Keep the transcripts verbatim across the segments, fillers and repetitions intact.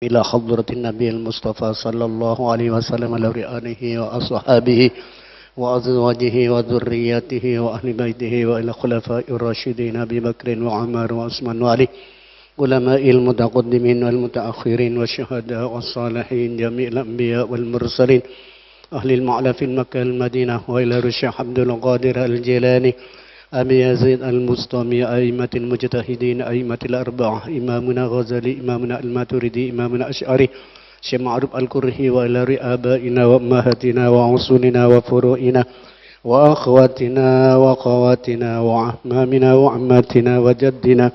إلى حضرة النبي المصطفى صلى الله عليه وسلم، إلى آله وأصحابه وأزواجه وذريته وأهل بيته وإلى خلفاء الراشدين أبي بكر وعمر وعثمان وعلي، علماء المتقدمين والمتأخرين والشهداء والصالحين، جميع الأنبياء والمرسلين، أهل المعلى في مكة المدينة، وإلى روح الشيخ عبد القادر الجيلاني، أبي يزيد البسطامي، أئمة المجتهدين، أئمة الأربعة، إمامنا الغزالي، إمامنا الماتريدي، إمامنا الأشعري، الشيخ معروف الكرخي، وإلى روح آبائنا وأمهاتنا وأصولنا وفروعنا وأخواتنا وأخواتنا وأعمامنا وعماتنا وجدنا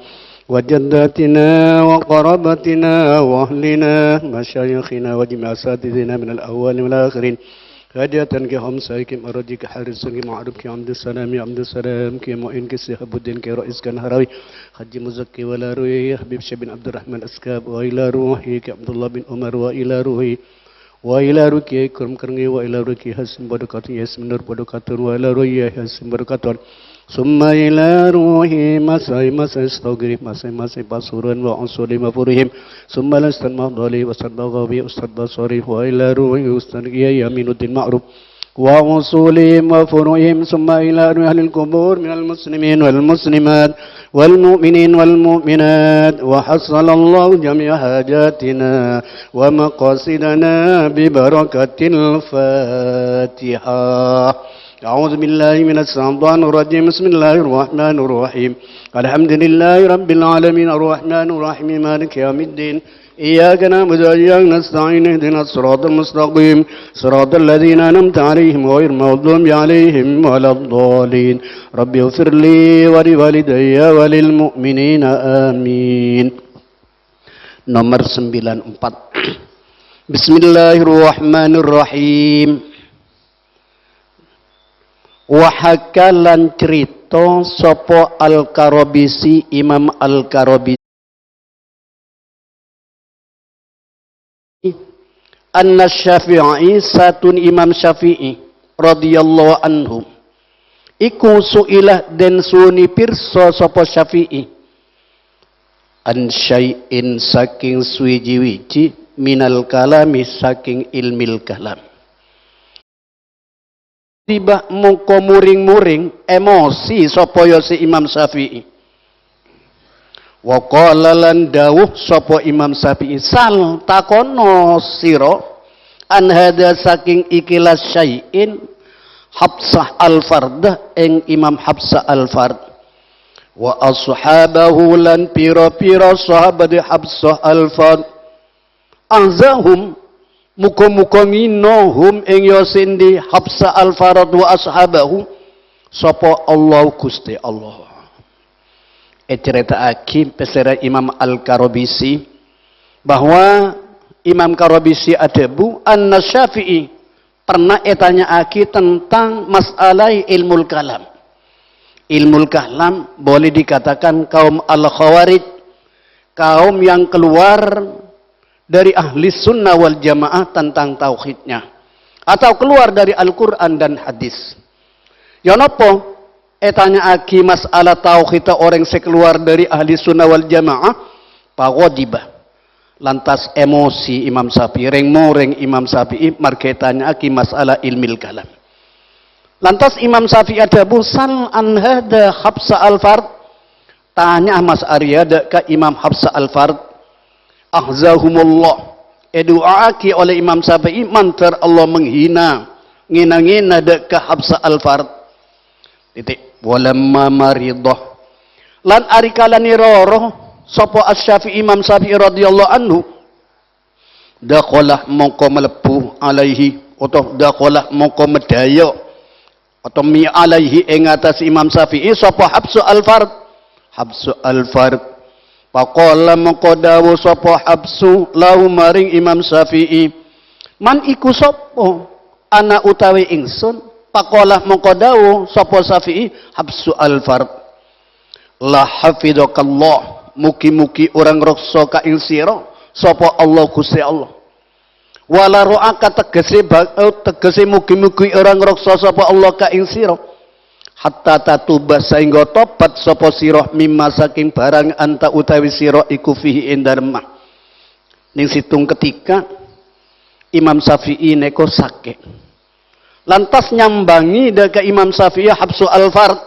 وجداتنا وقراباتنا وأهلنا، مشايخنا وجميع أساتذتنا من الأولين والآخرين. هدية كي خمسة كي مرجي كي حارس كي معروف كي عبد السلام يا عبد السلام كي معين كي شهاب الدين كي رئيس كي نهراوي، حاجي مزكي وإلى روحي حبيب شيخ بن عبد الرحمن أسكاب، وإلى روحي كي عبد الله بن عمر، وإلى روحي وإلى روحي كرم كرني، وإلى روحي حسن بركات ياسمين نور بركات، وإلى روحي حسن بركات، ثم إلى روحي مساي مساي استغري مساي مساي بصورا وأصولي وفروعهم، ثم إلى أستاذ مفضلي وأستاذ بغوي أستاذ بصري، وإلى روحي أستاذ يحيى أمين الدين معروف وأصولهم وفروعهم، ثم إلى روح أهل القبور من المسلمين والمسلمات والمؤمنين والمؤمنات، وحصل الله جميع حاجاتنا ومقاصدنا ببركة الفاتحة. أعوذ بالله من الشيطان الرجيم. بسم الله الرحمن الرحيم. الحمد لله رب العالمين. الرحمن الرحيم. مالك يوم الدين. إياك نعبد وإياك نستعين. اهدنا الصراط المستقيم. صراط الذين أنعمت عليهم غير المغضوب عليهم ولا الضالين. رب اغفر لي ولوالدي وللمؤمنين. آمين. Nomor sembilan empat. Bismillahirrahmanirrahim. Wa haka lan cerita sapa Al-Karabisi, Imam Al-Karabisi, anna Syafi'i, satun Imam Syafi'i radhiyallahu anhu, iku su'ila den suni pirsa sapa Syafi'i, an syai'in saking suwiji-wiji minal kalami saking ilmil kalam. Tiba mongko muring-muring emosi sapa ya si Imam Syafi'i. Wa qala lan dawuh sapa Imam Syafi'i, "Sal takono sira an hadza saking ikilah syai'in Hafsah Al-Fard ing Imam Hafsah Al-Fard. Wa ashabahu lan pira-pira sahabat Hafsah Al-Fard. Azahum, muga-muga ngino hum ing ya sendi Hafsa Al-Farad wa ashabahu, sapa Allah Gusti Allah." Ecarita'agi pesera Imam Al-Karabisi bahwa Imam Karabisi adhabu, anna Syafi'i pernah etanya'agi tentang masalah ilmul kalam. Ilmul kalam boleh dikatakan kaum Al-Khawarij, kaum yang keluar dari ahli sunnah wal jamaah tentang tauhidnya, atau keluar dari Al-Quran dan hadis. Ya napa? Etanya'agi masalah tauhid oreng se keluar dari ahli sunnah wal jamaah, faghadiba. Lantas emosi Imam Syafi'i, reng-moreng Imam Syafi'i, marga etanya'agi masalah ilmil kalam. Lantas Imam Syafi'i adhabu, "Sal an hadha Hafsa Al-Fard." Tanya Mas Arya da' ka Imam Hafsa Al-Fard. Ahzahumullah. Edu'aagi oleh Imam Syafi'i, mandar Allah menghina, ngena-ngena da' ka Hafsa Al-Fard. Titik. Walamma maridah. Lan ari kalane roro, sapa Asy-Syafi'i, Imam Syafi'i radhiyallahu anhu, dakhala mongko mlebu alaihi, utawa dakhala mongko medhayo, utawa mi alaihi ing atase Imam Syafi'i, sapa Habsu Al-Fard. Habsu Al-Fard. Faqala mongko dawuh sapa Habsu lahu maring Imam Syafi'i, "Man iku sapa? Ana utawi ingsun?" Faqala mongko dawuh sapa Syafi'i, Habsu Al-Fard, "La hafidhakallah, mugi-mugi ora ngrokso ka ing sira sapa Allah Gusti Allah. Wala ro'aka tegese ba-, eh, tegese mugi-mugi ora ngrokso sapa Allah ka ing sira. Hatta tatuba saengga tobat sapa sira mimma saking barang anta utawi sira iku fihi ing dalemma." Neng sèttong ketika, Imam Syafi'i nèko sakè'. Lantas nyambangi dâ' ka Imam Syafi'i Habsu Al-Fard,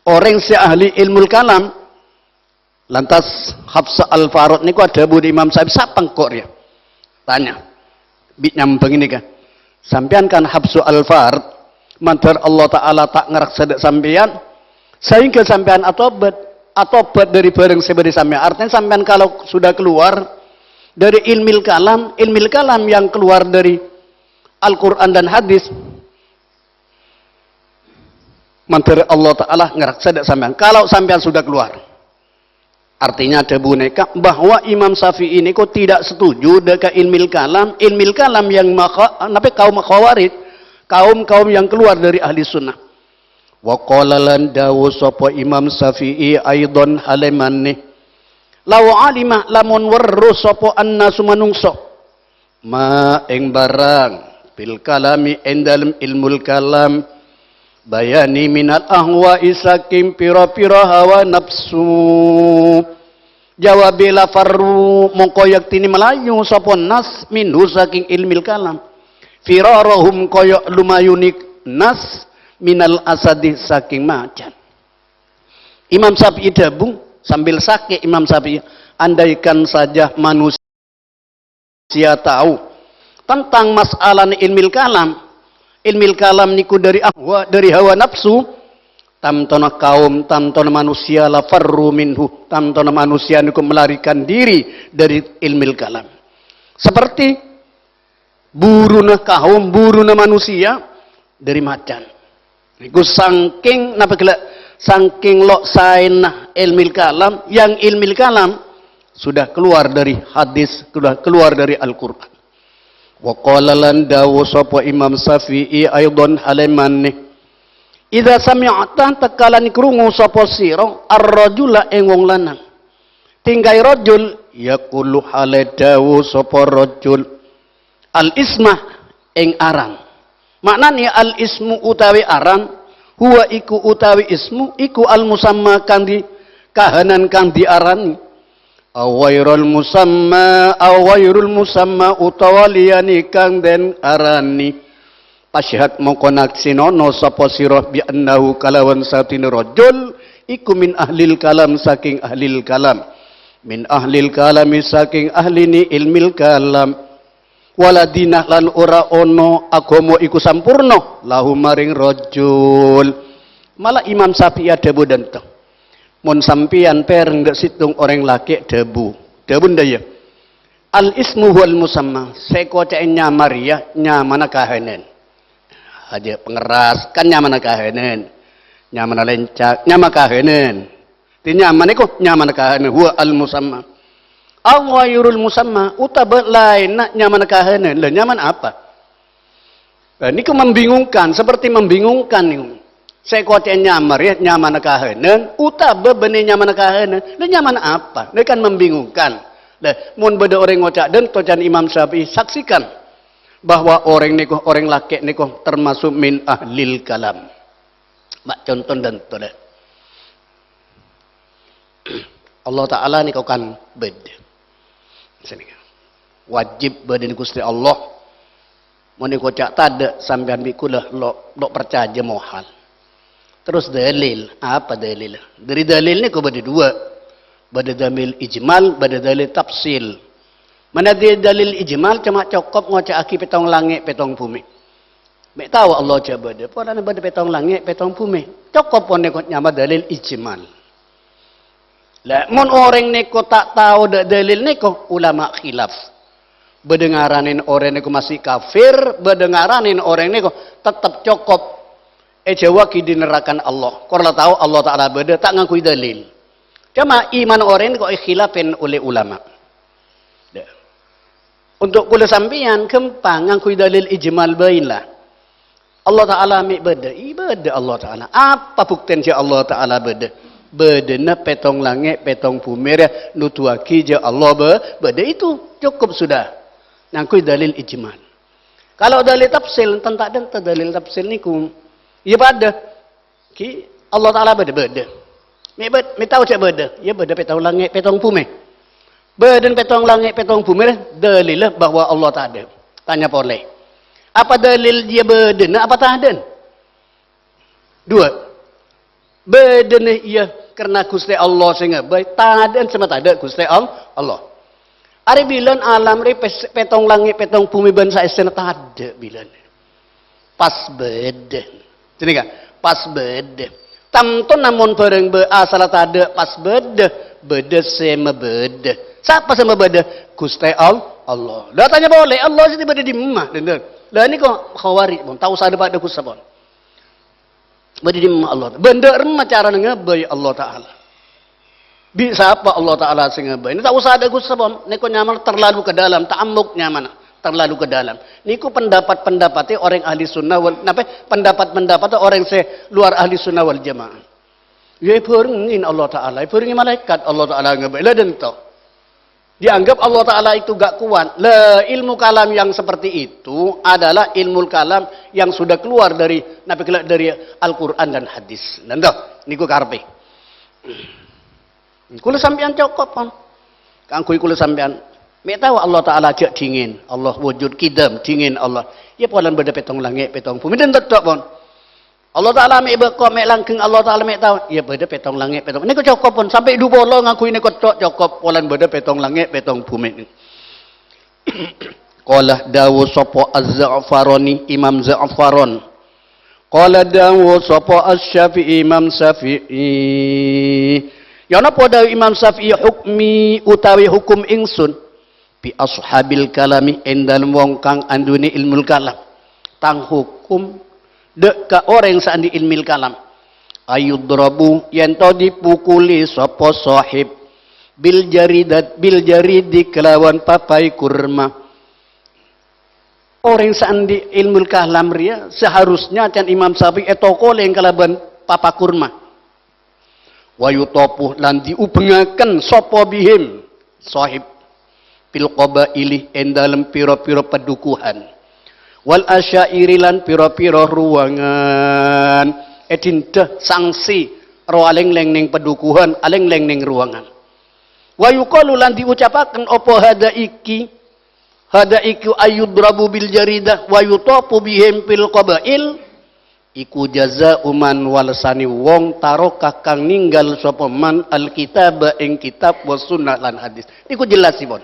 orèng sè ahli ilmul kalam. Lantas Habsu Al-Fard nèko adhâbu dâ' Imam Syafi'i, "Sapa engko' rèya?" Tanya. Bi' nyambang ini kan. "Sampèyan kan Habsu Al-Fard, mandhâr Allah Ta'ala ta' ngaraksa dâ' sampèyan, sehingga sampèyan atobat, atobat dâri bhârâng sè bâdâ sampèyan." Artinya sampèyan kalau sudah keluar dari ilmil kalam, ilmil kalam yang keluar dari Al-Quran dan hadis, mandhâr Allah Ta'ala ngaraksa dâ' sampèyan. Kalau sampèyan sudah keluar. Artinya, dhâbu nèka bahwa Imam Syafi'i nèko tidak setuju dâ' ka ilmil kalam, ilmil kalam yang makha-, napa, kaum Khawarij, kaum-kaum yang keluar dari ahli sunnah. Wa qala lan dawuh sapa Imam Syafi'i aidon halemanè, "Lau alima lamun weruh sapa annasu manungsa." Ma ing barang, bil kalami ing dalem ilmul kalam, bayani minal ahwa'i saking pira-pira hawa nafsu. Jawabe la farru, mongko yaktine malayu sapa nas minhu saking ilmil kalam. Firarahum kaya lumayune nas minal asadi saking macan. Imam Syafi'i dhâbu, sambil sake Imam Syafi'i, "Andaikan saja manusia tahu tentang masalah ilmil kalam, ilmil kalam niku dari ahwa, dari hawa nafsu, tamtona kaum, tamtona manusia la farru minhu, tamtona manusia niku melarikan diri dari ilmil kalam." Seperti buruna kaum, buruna manusia dari macan. Niku saking napa gella'? Saking lo' saena ilmil kalam, yang ilmil kalam sudah keluar dari hadis, sudah keluar dari Al-Quran. Wa qala lan dawuh sapa Imam Syafi'i aidon halemane, "Idza sami'ta tatkala krungu sapa sira ar-rajula ing wong lanang." Tingkai rajul, yaqulu hale dawuh sapa rajul, "Al-ismah ing aran." Maknane al-ismu utawi aran, huwa iku utawi ismu, iku al-musamma kang di-, kahanan kang diarani. Awairul musamma, awairul musamma utawa liyane kang den arani. Pasyhad mongko naksinono sapa sira bi annahu kalawan satine rajul iku min ahlil kalam saking ahlil kalam. Min ahlil kalami saking ahline ilmil kalam. Waladina lan ora ono agama iku sampurna lahu maring rajul. Malah Imam Syafi'i adhâbu dânto. Mon sampeyan pereng dâ' sèttong orèng lakè' dhâbu. Dhâbuna dâ' iyâ. Al-ismu huwal musamma, sè koca'è nyama rèya nyamana kahanan. Aja pangeras, kan nyamana kahanan. Nyamana lencak, nyama kahanan. Di nyama nèko nyamana kahanan, huwa al-musamma. Aw ghairul musamma, utawa laènna nyamana kahanan. Lah, nyamana apa? Lah, niku membingungkan, seperti membingungkan niku. Sè koca'è nyama rèya nyamana kahanan, utawa bânnè nyamana kahanan. Lah, nyamana apa? Lah, kan membingungkan. Lah, mon bâdâ orèng ngoca' dânto can Imam Syafi'i, saksikan bahwa orèng nèko, orèng lakè' nèko termasuk min ahlil kalam. Ma' conto dânto, lah. Allah Ta'ala nèko kan bâdâ. Wajib bâdâna Ghustè Allah. Mon nèko ca' tadâ', sampèyan bi' kaulâ lo', lo' parcajâ mohal. Terros dalil, apa dalil? Dâri dalil nèko bâdâ duwâ'. Bâdâ dalil ijmal, bâdâ dalil tafsil. Manabi dalil ijmal coma cokop ngoca'aghi pètong langngè', pètong bhumè. Mè' tao Allah jâ' bâdâ, polana bâdâ pètong langngè', pètong bhumè. Cokop pon nèko nyama dalil ijmal. Lah, mon orèng nèko ta' tao dâ' dalil nèko, ulama khilaf. Bâdâ ngaranè orèng nèko masih kafir, bâdâ ngaranè orèng nèko tettep cokop èjhâuwaghi dâri narakana Allah. Kor la tao Allah Ta'ala bâdâ, ta' ngangghuy dalil. Coma iman orèng nèko èkhilafè olè ulama. Dâ'. Untuk kaulâ sampèyan ghâmpang ngangghuy dalil ijmal bhâi la. Allah Ta'ala mè' bâdâ, è bâdâ Allah Ta'ala. Apa buktèna jâ' Allah Ta'ala bâdâ? Bâdâna pètong langngè', pètong bhumè rèya nodhuwâghi jâ' Allah bâ-, bâdâ itu. Cukup sudah. Ngangghuy dalil ijmal. Kalau dalil tafsil, enten ta' dânto dalil tafsil nèko. Iyâ padâ. Ghi Allah Ta'ala bâdâ, bâdâ. Mè' bâd-, mè' tao jâ' bâdâ. Iyâ bâdâ pètong langngè', pètong bhumè. Bâdâna pèttong langngè', pèttong bhumè, dalilla bahwa Allah tadâ'. Tanya polè. Apa dalil jiyâ bâdâna apa tadâ'na? Dua. Bâdâna iyâ karna Ghustè Allah sè ngabây, tadâ'na sè matadâ' Ghustè Al-, Allah. Arè bilân alam rè pes-, pèttong langngè', pèttong bhumè bân saèssèna tadâ' bilân. Pas bâdâ. Jenenga, pas bâdâ. Tanto namong bhârâng bâ-, asalla tadâ' pas bâdâ, bâdâ sè mabâdâ. Sapa sè mabâdâ? Ghustè Al-, Allah. La tanya polè, Allah sè bâdâ è dimma? Dendeng. La nèko Khawarij, pon. Ta' osa dâ-, padâ Ghustè, pon. Bâdâ è dimma Allah? Bân dâ' remma carana ngabây Allah Ta'ala? Bi' sapa Allah Ta'ala sè ngabây? Nèko ta' osa dâ' Ghustè, pon. Nèko nyamana terlalu ke dalam, ta'ammuk nyamana. Terlalu ke dalam. Nèko pendapat-pendapatnya orang ahli sunnah wal, napa? Pendapat-pendapatnya orang sè luar ahli sunnah wal jamaah. Ya, èbhârengngè Allah Ta'ala, èbhârengngè malaèkat Allah Ta'ala ngabây. La dânto. Dianggap Allah Ta'ala itu gak kuat. La, ilmu kalam yang seperti itu adalah ilmu kalam yang sudah keluar dari, napa, dari Al-Quran dan hadis. Dânto, nèko karepè. Kaulâ sampèyan cokop, pon. Kaangghuy kaulâ sampèyan. Mè' tao Allah Ta'ala jhâ' dhingèn. Allah wujud kidam, dhingèn Allah. Ya, polana bâdâ pèttong langngè', pèttong bhumè. Dânto tok, pon. Allah Ta'ala mè' bâko, mè' langghâng Allah Ta'ala mè' tao. Ya, bâdâ pèttong langngè', pèttong. Nèko cokop, pon. Sampè' du polo ngaangghuy nèko tok cokop. Polana bâdâ pèttong langngè', pèttong bhumè. Qala, dawuh sapa Az-Za'farani, Imam Za'faran. Qala, dawuh sapa Asy-Syafi'i, Imam Syafi'i. Ya napa dawuh Imam Syafi'i, hukmi utawi hukum ingsun, bi ashabil kalami, èn dâlem wong kang anduwènè ilmul kalam. Tang hukum dâ' ka orèng sè andi' ilmul kalam. Ayudrabu, yèn to dipukulè sapa sahib, bil jaridat, bil jaridi kelawan papaè kurma. Orèng sè andi' ilmul kalam rèya seharusnya can Imam Syafi'i ètokolè kalabân papa kurma. Wa yutafu, lan diubhengngaken sapa bihim, sahib, fil qabaili, èn dâlem pira-pira padhukuhan. Wal asyairi, lan pira-pira ruwangan. Èdinda sangsi ro alènglèng neng padhukuhan, alènglèng neng ruwangan. Wa yuqalu, lan diucapaken apa hadha iki, hadha iku ayudrabu bil jaridah wa yutafu bihim fil qabail, iku jaza'u man, walessanè wong taraka kang ninggal sapa man al kitaba ing kitab was sunnah lan hadis. Niku jelasipun.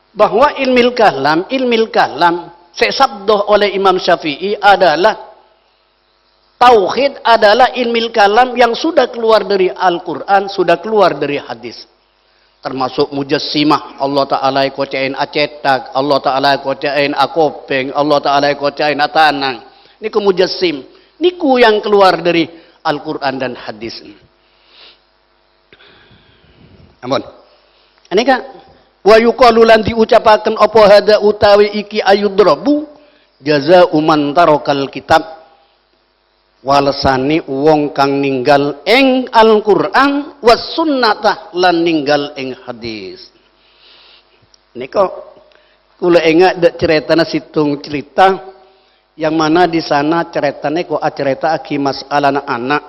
Bahwa ilmil kalam, ilmil kalam sè sabda oleh Imam Syafi'i adalah tauhid adalah ilmil kalam yang sudah keluar dari Al-Quran, sudah keluar dari hadis. Termasuk mujassimah, Allah Ta'ala èkoca'èn acèthak, Allah Ta'ala èkoca'èn akopèng, Allah Ta'ala èkoca'èn atanang. Niku mujassim. Niku yang keluar dari Al-Quran dan hadis. Ampun. Anèka, wa yuqalu, lan diucapaken apa hadza utawi iki, ayudrabu jaza'u man tarakal kitab. Walessanè wong kang ninggal ing Al-Qur'an was sunnata lan ninggal ing hadis. Nèko kaulâ enga' dâ' carètana sèttong carèta, yang mana di sana carèta nèko acarèta'aghi masalana ana'.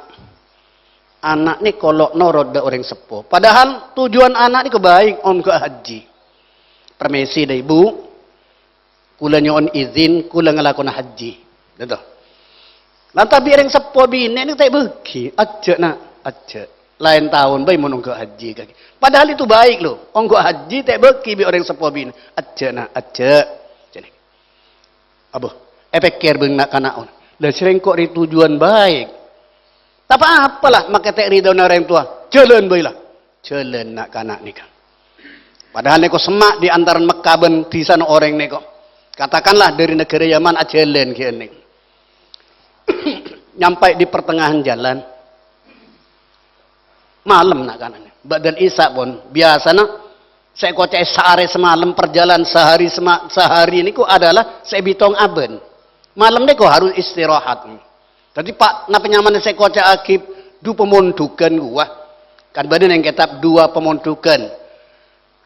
Ana' nèko lo' norot dâ' orèng seppo. Padahal tujuan ana' nèko baik, ongghâ haji. Permisi dâ' ibu, kaulâ nyo'on izin, kaulâ ngalakona haji. Gitu. Lan tabi' orèng seppo binè' nèko ta' èbâghi. Ajjhâ', Na', ajjhâ'. Laèn taon bhâi mon ongghâ haji kaghi. Padahal itu baik, loh. Ongghâ haji ta' èbâghi bi' orèng seppo binè'. Ajjhâ', Na', ajjhâ'. Jârèya. Abbâ, èpèkkèr bân na'-kana'. La, sè rèngko' rè tujuan baik. Ta' pa-apa la, makè ta' ridhâna orèng towa. Jhâlân bhâi la. Jhâlân na'-kana' nèka. Padahal nèko semma' di antarana Mekkah bân dhisana orèng nèko. Katakanlah dari negara Yaman ajhâlân ghi' ennèng. Nyampai di pertengahan jalan. Malem na'-kana'. Ba'dal Isya pon. Biasana sè èkoca'è saarè samalem perjalanan sehari sema-, sehari niku adalah sè bâtong abân. Malem niku harus istirahat. Dhâddhi, pa-, napa nyamana sè èkoca'aghi du pemondugan ghuwa? Kan bâdâ neng kètab dua pemondugan.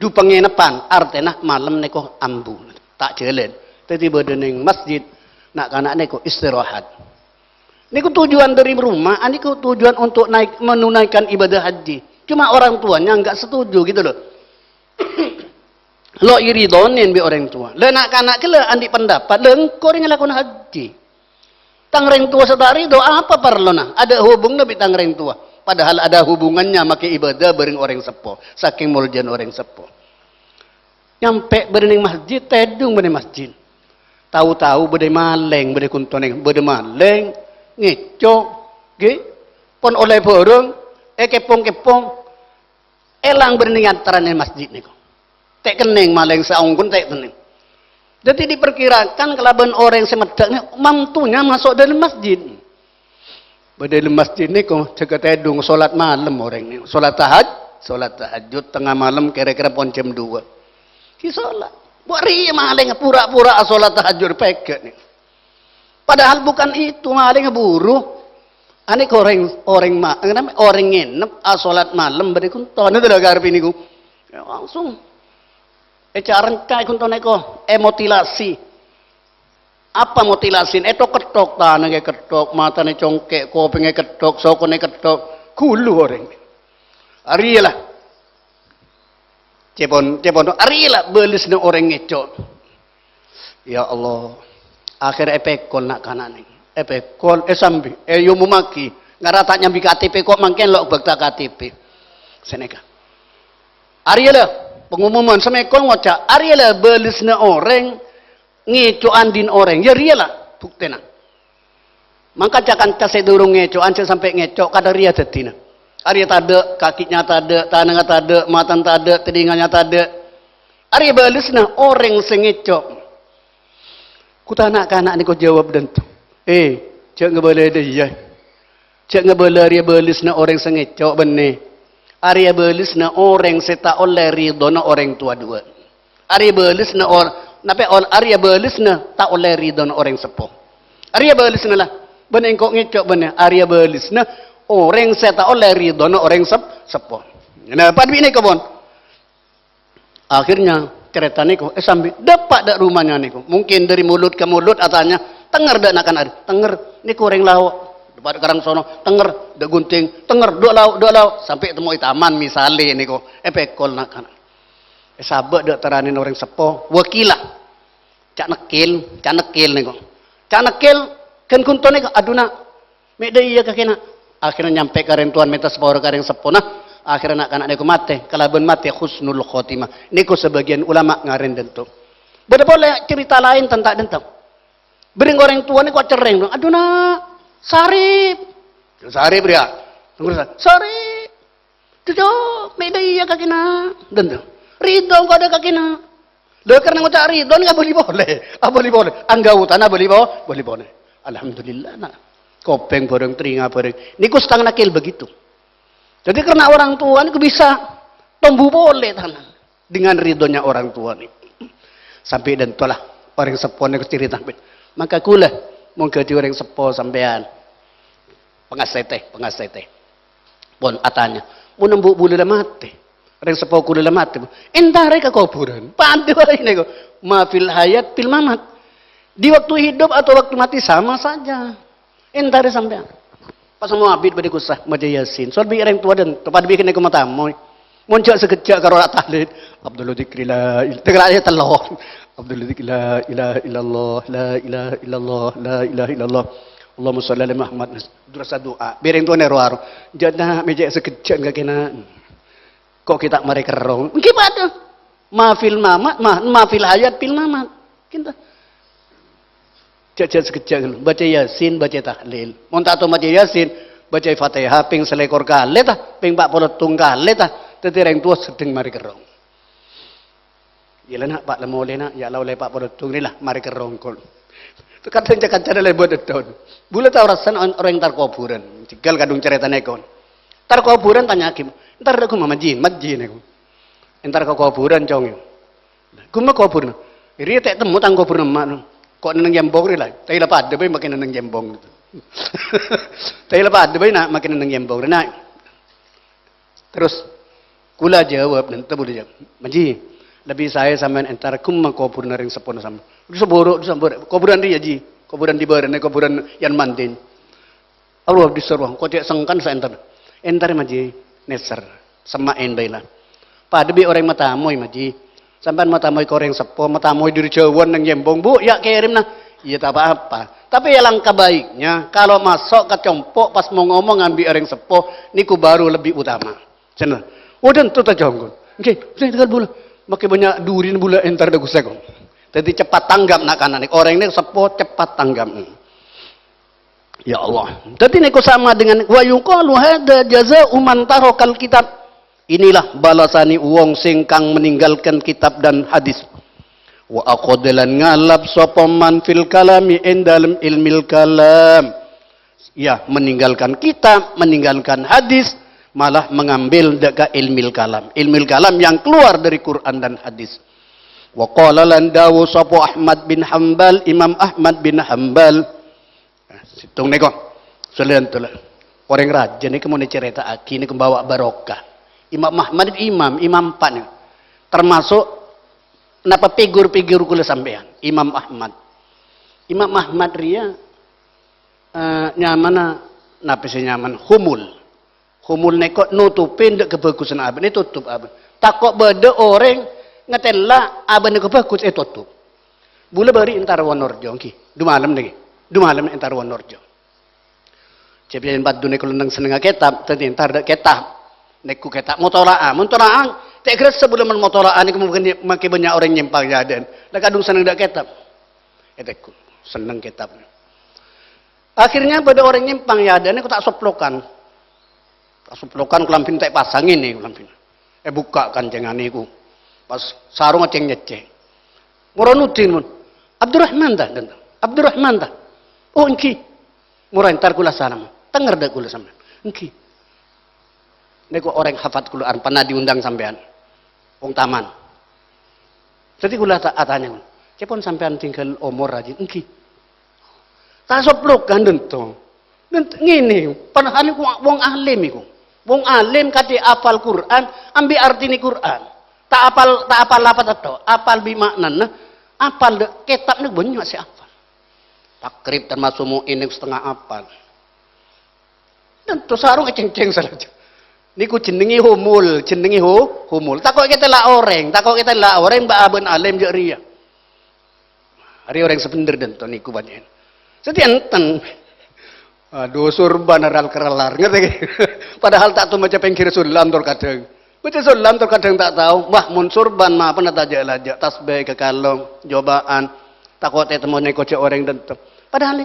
Du penginapan, artèna malem niku ambu. Ta' jhâlân. Dhâddhi bâdâ neng masjid, na'-kana' niku istirahat. Niku tujuan dari rumah, niku tujuan untuk naik, menunaikan ibadah haji. Cuma orang tuanya nggak setuju gitu loh. Lo' èridhonè bi' orang tua. Lah na'-kana' ghellâ' andi' pendapat, lah engko' rèng lakona haji. Tang rèng tua sè ta' ridho, apa parlona? Ada hubunganna bi' tang rèng tua. Padahal ada hubungannya make ibadah bhâreng orèng seppo. Saking moljâna orèng seppo. Nyampe bâdâ neng masjid, tèdung bâdâ neng masjid. Tau-tau bâdâ malèng, bâdâ kuntonè, bâdâ malèng, ngèco', ghi, pon ollè bhârâng, èkèpong-kèpong, èlang bâdâ neng antarana masjid nèko. Ta' kennèng malèng saongghuna ta' kennèng. Jadi diperkirakan kalabân orèng sè meddhâ' nè, mantunya maso' dâlem masjid. Bâdâ dâlem masjid nèko, jâgâ tèdung, solat malem orèng nè. Solat tahaj-, solat tahajud tengnga malem kira-kira pon jam dua. Ghi solat. Bâ' rèya malèng pura-pura asolat tahajud pèghâ' nè. Padahal bukan itu, malèng buru. Anè orèng, orèng ma-, orèng ngènep asolat malem bâdâ kunton. Itu lho karep nèko. Ya, langsung. Ècarènca kunton nèko, èmutilasi. Apa mutilasina? Èthok-kèthok, tanangnga èkèthok, matana congkè', kopèngnga èkèthok, sokona èkèthok, ghulu orèng. Arèya la. Cèpon, cèpon, arèya la bâlessâ orèng ngèco'. Ya Allah. Akhèr èpèkol na'-kana' nè. Èpèkol, èsambi, èomommaghi. Ngara ta' nyambi K T P ko' mangkèn lo' bâkta K T P. Sanèka. Arèya la, pengumuman sè mèkol ngoca', arèya la bâlessâ orèng ngèco' andi'na orèng. Ya, rèya la buktèna. Mangka ca-kanca sè durung ngèco'an sè sampè' ngèco', kadhâng rèya dhâddhina. Arèya tadâ', kakinya tadâ', tanangnga tadâ', matana tadâ', telinganya tadâ'. Arèya bâlessâ orèng sè ngèco'. Ghun ta' na'-kana' nèko jâwâb dhânto. Eh, jhâ' ngabâlâi dâ' iyâ. Jhâ' ngabâlâ arèya bâlessâ orèng sè ngèco' bânnè. Arèya bâlessâ orèng sè ta' ollè ridhona orèng towa duwâ'. Arèya bâlessâ or-, napè ol-, arèya bâlessâ ta' ollè ridhona orèng seppo. Arèya bâlessâ la, bân engko' ngèco' bânnè, arèya bâlessâ orèng sè ta' ollè ridhona orèng sep-, seppo. Nah, padâ bi' nèko, pon. Akhirnya, carèta nèko, eh, sambi dâpa' dâ' rumahnya nèko. Mungkin dari mulut ke mulut atanya, tengnger dâ' na'-kana' arè, tengnger, nèko orèng lao'. Dâpa' dâ' karang sono, tengnger, dâ' gunting, tengnger, dâ' lao', dâ' lao'. Sampè' temmo è taman, misalè nèko, èpèkol na'-kana'. Èsabâ' dâ' taranèn orèng seppo, wakila. Ca' nekkil, ca' nekkil nèko. Ca' nekkil, ghân ghunto nèko, aduna, mè' dâ' iyâ kakèna. Akhirnya nyampe ka rèng towan mènta sapora ka rèng seppona. Akhirnya na'-kana' nèko matè, kalabân matè husnul khotimah. Nèko sebagian ulama ngarèn dhânto. Bâdâ polè cerita laèn tentang dhânto. Bâreng orèng towa nèko acerrèng, aduna, Sarip. Sarip, ya. Sarip. Cucu, mè' dâ' iyâ kakèna. Dhânto. Ridho engko' dâ' kakèna. Lha, karna ngoca' ridho nèka abâli polè. Abâli polè. Anggotana abâli po-, abâli polè. Alhamdulillah, na'. Kopèng bhâreng, tèlènga bhâreng. Nèko setengah nakil begitu. Jadi, karena orang tua nèko bisa tombu polè tanang dengan ridhonya orang tua nèko. Sampè' dhânto la, orèng seppo nèko cerita. Mangka kaulâ, mon dhâddhi orèng seppo sampèyan. Pangasètè, pangasètè. Pon atanya, "Mon embu' bulâ la matè, rèng seppo kaulâ la matè, entarè ka kobhurân." Padâ bhâi nèko. Ma fil hayat fil mamat. Di waktu hidup atau waktu mati sama saja. Entarè sampèyan. Pas mau abit bâdâ kusa, maca Yasin. Soal bi' rèng towa dhânto, padâ bi' kènè' koma tamoy. Mon jhâ' sakejjhâ' karo ra' tahlil. Abdul dzikri la il-, tengah ayat tello'. Abdul dzikri la ilaha illallah, la ilaha illallah, la ilaha illallah. Allahumma shalli ala Muhammad. Terros adu'a. Bâreng tuwâna ro-aro. Jhâ' na' mè' jhâ' sakejjhâ' kakèna. Kok ghi' ta' marè kerrong. Èngghi padâ. Ma fil mamat, ma, ma fil hayat fil mamat. Kinta. Jhâ'-jhâ' sakejjhâ' ghâllu. Baca Yasin, baca tahlil. Mon ta' tao maca Yasin, baca Fatihah pèng salèkor kalè ta, pèng pa' polo tong kalè ta. Dhâddhi rèng towa sedheng marè kerrong. Iyâ la, Na', pa' la molè, Na', ya' la ollè pa' polo tong rè la, marè kerrong kol. Kadhâng ca-kancana lèbât eddhon. Bulâ tao rassana on-, orèng entar kobhurân. Jhâghâl kadhung carètana èkon. Entar kobhurân tanya'aghi, "Entar dâ' ghumma, Majin?" "Majin," èkon. "Entar ka kobhurân, Cong." "Ghumma kobhurân?" "Rèya ta' temmo tang kobhurân emma', no. Ko' neng-neng jembong rè la. Ta' la padâ bhâi makè neng-neng jembong." "Ta' la padâ bhâi, Na', makè neng-neng jembong rè, Na'." Terros, kaulâ jâwâb, "Nènta bulâ jâwâb. Maji, lebbi saè sampèyan entar ghumma kobhurânna rèng seppona sampèyan." "Dhu sabhuru, dhu sabhuru. Kobhurân rèya, Ji. Kobhurân di bârâna, kobhurân Yan Mandin." "Allah, dhu sabhuru. Ko' cè' sengkan sè entar." "Entar, Maji, nèser." Semma'en bhâi la. Padâ bi' orèng matamoy, Maji. Sampèyan matamoy ka orèng seppo, matamoy dâri jhâuwân neng Yembong, "Bu, ya' kèrèmna." Iyâ, ta' pa-apa. Tapi alangkah baiknya, kalau maso' ka compo' pas mo-ngomong ambi' orèng seppo, niku baru lebih utama. Senneng. "Oh, dhânto ta' jhâ' ongghu." "Èngghi, senneng tèngghâl bulâ. Makè bânnya' durina bulâ entar dâ' Ghustè, kok." Dhâddhi cepat tanggap na'-kana' nèko. Orèng nèko seppo cepat tanggap. Ya Allah. Dhâddhi nèko sama dengan, "Wa yuqalu hadza jaza'u man tarakal kitab." Inilah balasanè wong sè kang meninggalkan kitab dan hadis. "Wa akhadha lan ngalap sapa man fil kalami ing dalem ilmil kalam." Ya, meninggalkan kitab, meninggalkan hadis, malah mengambil dâ' ka ilmil kalam. Ilmil kalam yang keluar dari Quran dan hadis. "Wa qala lan dawuh sapa Ahmad bin Hambal, Imam Ahmad bin Hambal." Nah, sèttong nèko. Salèyan tola. Orèng rajâ nèko mon ècarèta'aghi nèko mbawa barokah. Imam Ahmad nèko imam, imam empa' nèko. Termasuk napa figur-figur kaulâ sampèyan, Imam Ahmad. Imam Ahmad rèya, eh, nyamana, napa sè nyamana? Humul. Humul nèko notopè dâ' kabhâghusân abâ', ètotop abâ'. Tako' bâdâ orèng ngatèla' abâ' nèko bhâghus, ètotop. Bulâ bâri' entar Wonorejo, èngghi. Dumalem nèko. Dumalem entar Wonorejo. Jhâ' biyasana paddu nèko lenneng sennengnga kètab, dhâddhi entar dâ' kètab. Nèko kètab motola'ah. Motola'ah, ta' gressa bulâ mon motola'ah nèko mungkin makè bânnya' orèng nyèmpang è adâ'ân. La kadhung senneng dâ' kètab. Ètèko, senneng kètab. Akhirnya bâdâ orèng nyèmpang è adâ'ân nèko ta' soplokan. Ta' soplokan kalambhina ta' èpasangè nèko kalambhina. Èbukka' kancèngnga nèko. Pas sarongnga cèng-nyècèng. Moro nodhi, mon. "Abdurrahman ta, dhânto? Abdurrahman ta?" "Oh, èngghi." Moro entar kaulâ salam. "Tèngghâr dâ' kaulâ sampèyan." "Èngghi." Nèko orèng hafat Quran, pernah diundang sampèyan. Wong Taman. Dhâddhi kaulâ ta-, atanya, "Kèpon sampèyan tèngghâl omor rajin?" "Èngghi." Ta' soplokan dhânto. Dhânto ngènè, padahal iku wong alim iku. Wong alim kadhi apal Quran, ambi' artèna Quran. Ta' apal, ta' apal lafadzhâ tok, apal bi' ma'nana, apal dâ-, kètab nèko bânnya' sè apal. Takrib termasuk mu'in nèko setengah apal. Dhânto sarong ècèng-cèng salaèn. Nèko jhennengngè humul, jhennengngè hu-, humul. Tako' ètèla' orèng, tako' ètèla' orèng bâ' abâ'na alim jâ' rèya. Arèya orèng sè bhendher dhânto nèko bânnya'na. Sè tèya enten. Adu, sorban aral-kerallar, ngerti? Padahal ta' tao maca pèngghir solam tor kadhâng. Maca solam tor kadhâng ta' tao. Wah, mon sorban mapana ta' jâ'-lajâ', tasbih kakalong, jobâ'ân. Tako' tètemmo nèko jâ' orèng dhânto. Padahal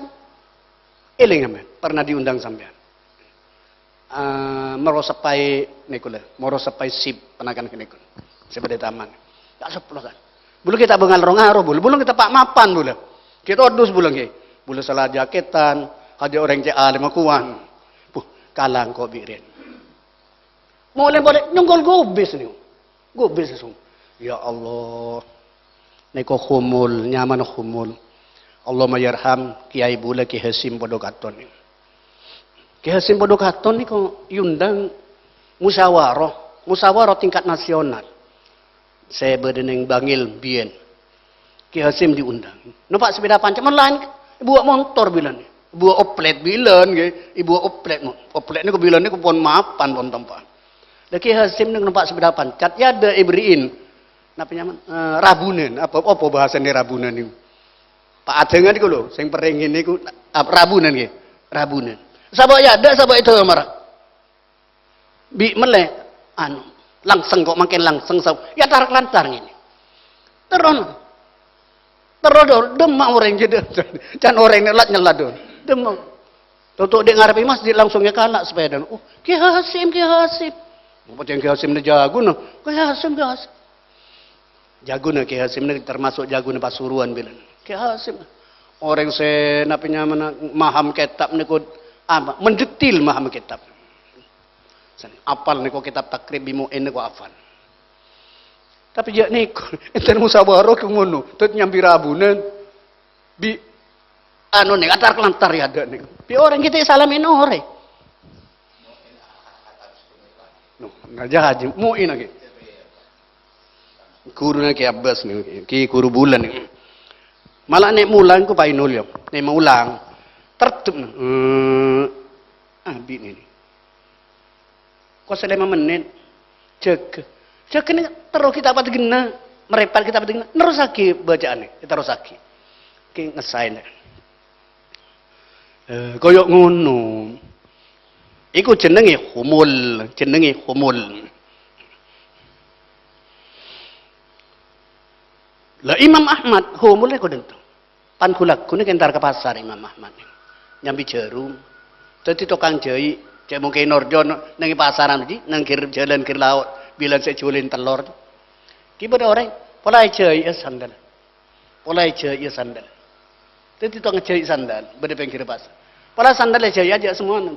Èlèng sampèyan, pernah diundang sampèyan. Eh, moro sèpaè nèko la, moro sèpaè sip panakan nèko. Sè bâdâ è taman. Ta' soplokan. Bulâ ghi' ta' bângal ro-ngaro, bulâ. Bulâ ghi' ta' pa'-mapan, bulâ. Ghi' todus, bulâ ghi'. Bulâ sala jhâkètan, hajâ orèng cè' alim kowan. Buh, kalangko bi' rèn. Molè polè nyonggol gobis nèko. Gobis langsung. Ya Allah. Nèko Humul, nyamana Humul. Allahumma yarham Kiai Bulâ Ki Hasyim padâ katon. Ki Hasyim padâ katon nèko èondang musyawarah, musyawarah tingkat nasional. Sè bâdâ neng Bangil biyèn. Ki Hasyim diundang. Nompa' sepeda panca, mon laèn èbhuwâ' montor bilân. Èbhuwâ' oplet bilân, ngghi. Èbhuwâ' oplet, mon. Oplet nèko bilân nèko pon mapan, pon tompa'an. La Ki Hasyim nèko nompa' sepeda panca, yâ adâ' èberri'in. Napa nyamana? Eh, rabunan. Apa, apa bahasana rabunan nèko? Pa' adhângan nèko lho, sè perrèng nèko, ap-, rabunan, ngghi. Rabunan. Sapa yâ adâ', sapa èdhâmar. Bi' mellè, anu, langsèng kok mangkèn langsèng saw-, yâ tar-kalantar ngènè. Terro, terro dâ-, dâmma orèng jâdâ, can orèng nèlat nyella dâ-, dâmma. Toto' dâ' ngarepè masjid langsung èkala' sepedana. "Oh, Ki Hasyim, Ki Hasyim." Apa cèng Ki Hasyim nè jâgona? "Ki Hasyim, Ki Hasyim." Jâgona Ki Hasyim nè termasuk jâgona Pasuruan bilân. Ki Hasyim. Orèng sè napa nyamana maham kètab nèko apa? Mendetil maham kètab. Apal nèko kètab Takrib bi' Mu'in nèko apal. Tapè jâ' nèko, èntar musyawarah kè ngono, tut nyambi rabunan. Bi' anu nèko, antar-kalantar yâ adâ' nèko. Bi' orèng kita salam èno orèng. No, na jâ-, jâ-, Mu'in lagi. Ghuruna Ki Abbas nèko, Ki Ghuru Bulân nèko. Mala nè' mulang ko painul yâ. Nè' mulang. Tertep, no. Eh, abi' nè. Ko sè lèma mennit. Jâgâ. Jâgâ nèng terro kitab ateggenna, mrèpat kitab ateggenna, nerrossaghi bâca'anna, terrossaghi. Ki ngessaè. Eh, kaya ngono. Iku jenenge humul, jenenge humul. Lah Imam Ahmad, humul niku dhinto. Pan ghu-lagghu nèka entar ka pasar Imam Ahmad. Nyambi jarum. Dadi tokang jhâi', cè' mungkin orjon neng pasaran jhi, neng gir jalan gir laot, bilang sè julin tellor. Ki bâdâ orèng, pola èjhâi' sandal. Pola èjhâi' sandal. Dadi tokang jhâi' sandal, bâdâ pèngghir pasar. Pola sandal èjhâi' ajâ' semowana.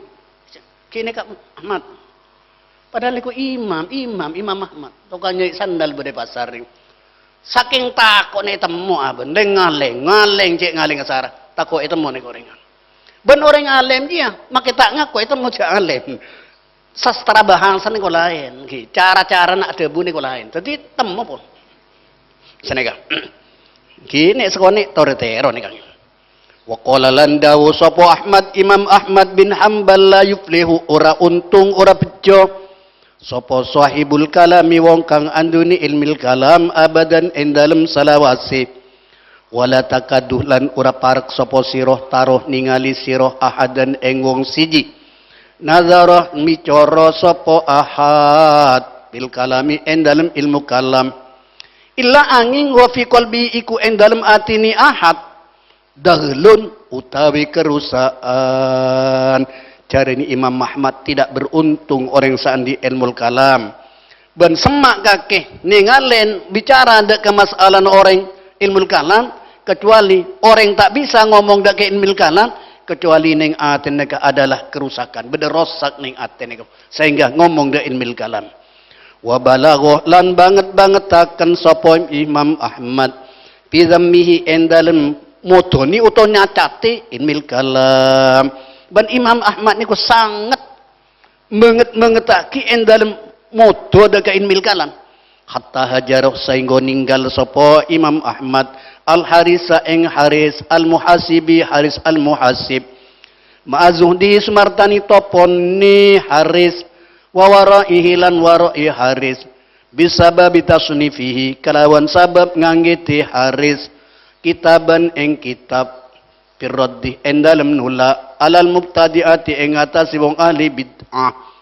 Kènè ka Ahmad. Padahal niku imam, imam, Imam Ahmad. Tokang nyai sandal bâdâ pasar niku. Sakèng tako'na ètemmo abâ', lèng-ngalèng, ngalèng cè' ngalèng sara. Tako' ètemmo niku orèng. Bân orèng alèm jiyâ, makkè ta' ngako ètemmo jhâ' alèm. Sastra bahasa niku laèn, ghi. Cara-carana adhâbu niku laèn. Dadi temmo pon. Sanèka. Ghi nè' sakonè' torè tèro nèka. Wa qala lan dawuh sapa Ahmad, Imam Ahmad bin Hambal, "La yuflihu, ora untung, ora bejo, sapa sahibul kalami, wong kang andunè ilmil kalam, abadan, ing dalem salawase. Wala takadu, lan ora parek sapa sira taro ningali sira ahadan ing wong siji. Nazara, micara sapa ahad bil kalami ing dalem ilmu kalam. Illa anging wa fi qalbi iku ing dalem atine ahad." Dahlun utawi kerusakan. Jarene Imam Ahmad tidak beruntung oreng sandi ilmul kalam. Ban semma' kake nengalèn bicara dâ' ka masalana oreng ilmul kalam, kecuali oreng ta' bisa ngomong dâ' ka ilmul kalam, kecuali neng atèna ka adalah kerusakan. Bâdâ rosak neng atèna ka, sehingga ngomong dâ' ilmul kalam. Wa balagha lan banget-bangetaken sapa Imam Ahmad fi dzammihi ing dalem modoni utawa nyacati ilmil kalam. Ban Imam Ahmad niku sanget banget-bangetagi ing dalem modo dâ' ka ilmil kalam. Hatta hajara saengga ninggal sapa Imam Ahmad Al-Harisa ing Haris Al-Muhasibi, Haris Al-Muhasib. Ma'a zuhdi sumartani topone Haris, wa wara'ihi lan wara'i Haris, bisababi tasnifihi kalawan sabab nganggete Haris kitaban ing kitab, firraddi ing dalem nolak, alal mubtadi'ati ing atase wong ahli bid'ah.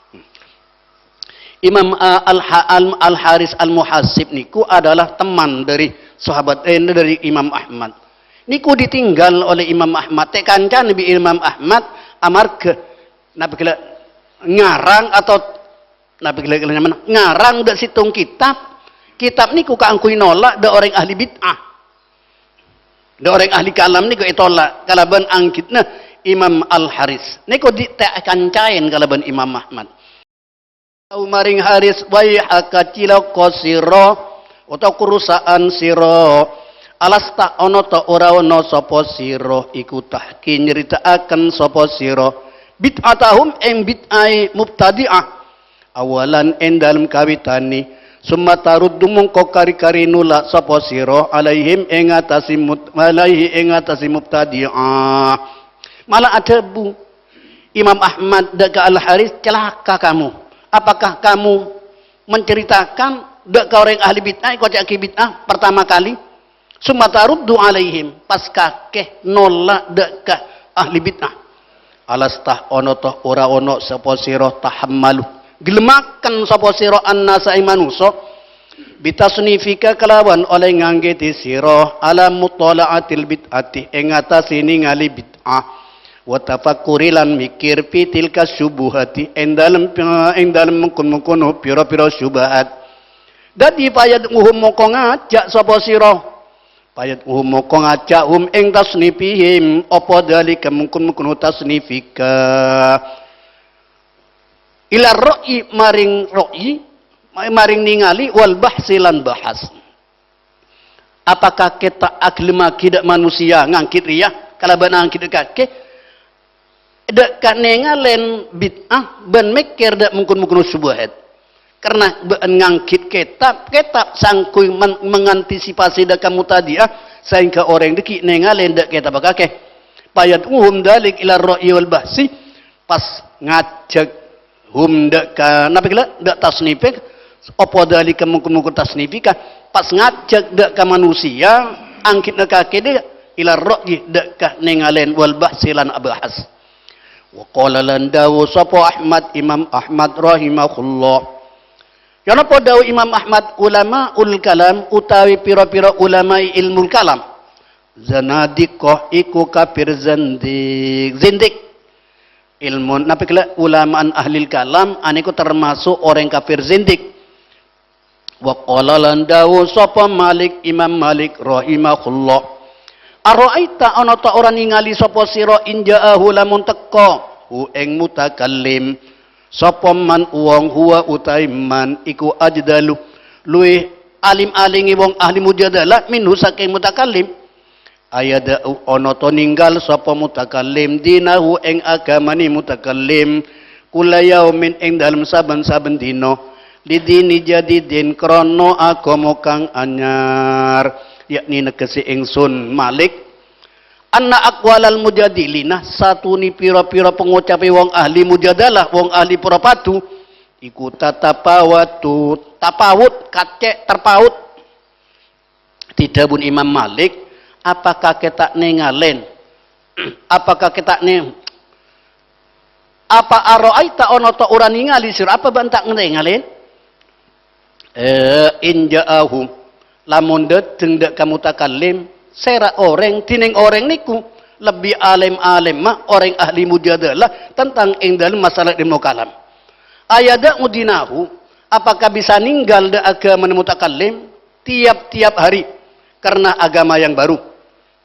Imam, eh, Al-, Al-, Al-Haris Al-Muhasib niku adalah teman dari sahabat, eh, dari Imam Ahmad. Niku ditinggal oleh Imam Ahmad, te' kancane bi' Imam Ahmad amarga napa gella ngarang atau napa gella, gella nyamana? Ngarang dâ' settong kitab. Kitab niku kaangguy nolak dâ' oreng ahli bid'ah. Dâ' oreng ahli kalam niku etolak kalaban anggitna Imam Al-Haris. Niku di-, te' kancaen kalaban Imam Ahmad. Tau maring Haris, "Waihaka, cilaka sira, utawa karusakan sira. Alasta ana ta' ora ana sapa sira iku tahki nyeritaaken sapa sira bid'atahum ing bid'ae mubtadi'ah. Awalan ing dalem kawitane, summa taruddu mongko kari-kari nolak sapa sira alaihim ing atase mut-, alaihi ing atase mubtadi'ah." Malah adhâbu Imam Ahmad dâ' ka Al-Haris, "Celaka kamu. Apakah kamu menceritakan dâ' ka oreng ahli bid'ah, ekoca'agi bid'ah pertama kali? Summa taruddu alaihim, pas kake nolak dâ' ka ahli bid'ah. Alasta ana ta' ora ana sapa sira tahammalu, gelemaken sapa sira annasa ing manusa, bitasnifika kalawan oleh nganggete sira ala mutola'atil bid'ati ing atase ningali bid'ah." Wa tafakkuri lan mikir fi tilka syubuhati ing dalem, ing dalem mengkon-mengkono pira-pira syubhat. Dadi fayad'uhum mongko ngajak sapa sira. Fayad'uhum mongko ngajak hum ing tasnifihim apa dalika mengkon-mengkono tasnifika. Ila ro'yi maring ro'yi, maring ningali wal bahsi lan bahas. Apakah keta' agelemmagi dâ' manusia nganggit riya kalaban anggit kake dâ' ka nengalen bid'ah ban mekker dâ' mungkun-mungkun syubhat? Karena bâ'ân nganggit ketab, ketab sangguy men-, mengantisipasi dâ' ka mubtadi'ah, sehingga oreng dhâggi' nengalen dâ' ketab kake. Fayad'uhum dalik ila ra'yi wal bahsi, pas ngajak hum dâ' ka, napa gella? Dâ' tasnife, Apa dzalika mongko-mongko tasnifika pas ngajhâk dâ' ka manusia, anggitna kakè dâ' ila ra'yi dâ' ka nèngalèn wal bahsi lan abahas. Wa qala lan dawuh sapa Ahmad, Imam Ahmad rahimahullah. Ya napa dawuh Imam Ahmad, "Ulamaul kalam utawi pira-pira ulama'i ilmul kalam, zanadiqah iku kafir zindik." Zindik. Ilmu napa kala ulama'an ahlil kalam, anèko termasuk orèng kafir zindik. Wa qala lan dawuh sapa Malik, Imam Malik rahimahullah. "Ara'aita ana ta' ora ningali sapa sira in ja'ahu lamun teka hu ing mutakallim. Sapa man wong huwa utawi man iku ajdalu, luwih alim-alime wong ahli mujadalah minhu saking mutakallim." Ayada'u ana ta' ninggal sapa mutakallim dinahu ing agamane mutakallim kulla yaumin ing dalem saben-saben dina lidini jadidin krana agama kang anyar, yakni negese ingsun Malik anna aqwalal mujadilina satuni pira-pira pangocape wong ahli mujadalah, wong ahli propadu iku tatapawatu, tapawut, kacek, terpaut. Didhâbuna Imam Malik, "Apakah kè ta' nèngalè? Apakah kè ta' nè-, apa ara'aita ana ta' ora ningali sira apa bâ'na ta' nèngalè?" Eh, in ja'ahu, lamun dâteng dâ' ka mutakallim, sèra orèng, dhinèng orèng nèko lebbi alem-alemma orèng ahli mujadalah tentang ing dalem masalah ilmu kalam. Ayada'u dinahu, apakah bisa ninggal dâ' agamana mutakallim? Tiap-tiap hari karena agama yang baru,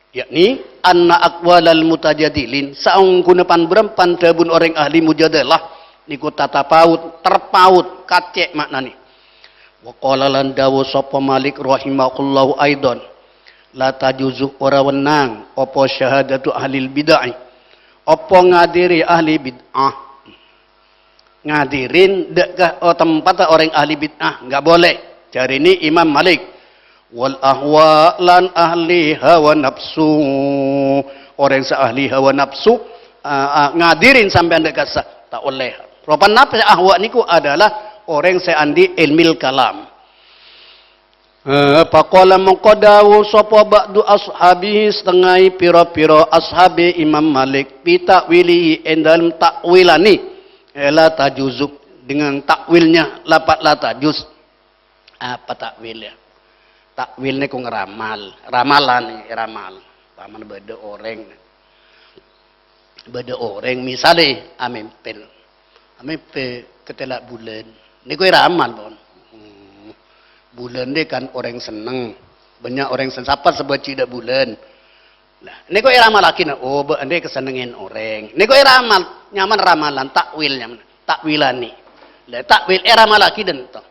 yakni anna aqwalal mutajadilin, saongghuna pan-bârâmpan dhâbuna orèng ahli mujadalah, nèko tatapawut, terpaut, kacek ma'nane. Wa qala lan dawuh sapa Malik rahimahullahu aidon, "La tajuzu ora wenang apa syahadatu ahlil bid'ah, apa ngadiri ahli bid'ah." Ngadirin dâ' ka, oh, tempat orèng ahli bid'ah, enggak boleh. Jarine Imam Malik. Wal ahwa lan ahli hawa nafsu. Orèng sè ahli hawa nafsu, ah, ah, ngadirin sampèyan dâ' ka sa-, ta' ollè. Ropan napa ahwa niku adalah orèng sè andi' ilmil kalam. Eh, faqala mongko dawuh sapa ba'du ashabihi, setengahé pira-pira ashabe Imam Malik, fi ta'wilihi, ing dalem ta'wilane, eh, la tajuzu, dengan takwilnya lafaz la tajuz. Apa takwil ya? Takwil niku ngeramal, ramalan, ramal. Paman bâdâ orèng Bâdâ orèng, misale, amèmpè. Amèmpè katella' bulân. Niku èramal, pon. Hmm. Bulân dhi kan orèng senneng. Bânnya' orèng sen-, sapa sè bâji' dâ' bulân. Nah, niku èramallaghi, nah, oh, bâ-, andi' kasennengngan orèng. Niku èramal, nyamana ramalan, takwil nyamana. Takwilane. Lah, takwil èramallaghi dânto.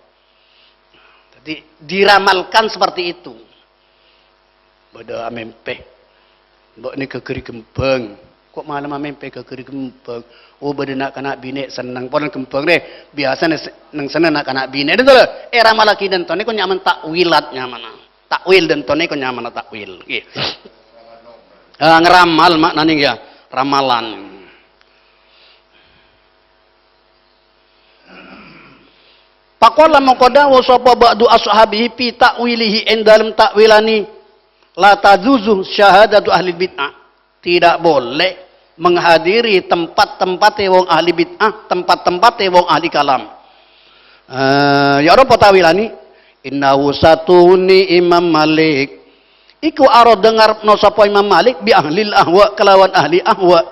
Jadi, diramalkan seperti itu. Bâdâ amèmpè. Mbok nè ghâghâri kembhâng. Kok malem amèmpè ghâghâri kembhâng? Oh, bâdâ na'-kana' binè' senneng. Pon kembhâng rè, biyasana se-, neng-senneng na'-kana' binè'. Dânto lho, èramallaghi dânto nèko nyamana takwilat nyamana. Takwil dânto nèko nyamana takwil. Ngghi. Ah, ngeramal maknane ya, ramalan. Faqala mongko dawuh sapa ba'du ashabihi fi ta'wilihi ing dalem ta'wilane, la tajuzu syahadatu ahli bid'ah. Tidak boleh menghadiri tempat-tempate wong ahli bid'ah, tempat-tempate wong ahli kalam. Eh, ya napa ta'wilane? Innahu satuni Imam Malik. Iku aro dengarno sapa Imam Malik bi ahlil ahwa kelawan ahli ahwa.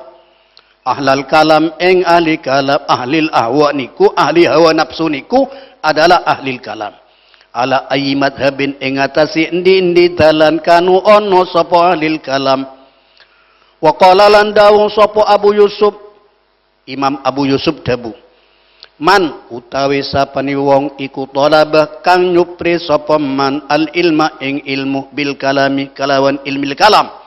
Ahlal kalam ing ahli kalam, ahlil ahwa niku, ahli hawa nafsu niku adalah ahlil kalam. Ala ayyi madhabin ing atase endi-endi dalan kanu ono sapa ahlil kalam. Wa qala lan dawuh sapa Abu Yusuf, Imam Abu Yusuf dawuh, "Man utawi sapane wong iku thalaba kang nyupri sapa man al ilma ing ilmu bil kalami kalawan ilmil kalam."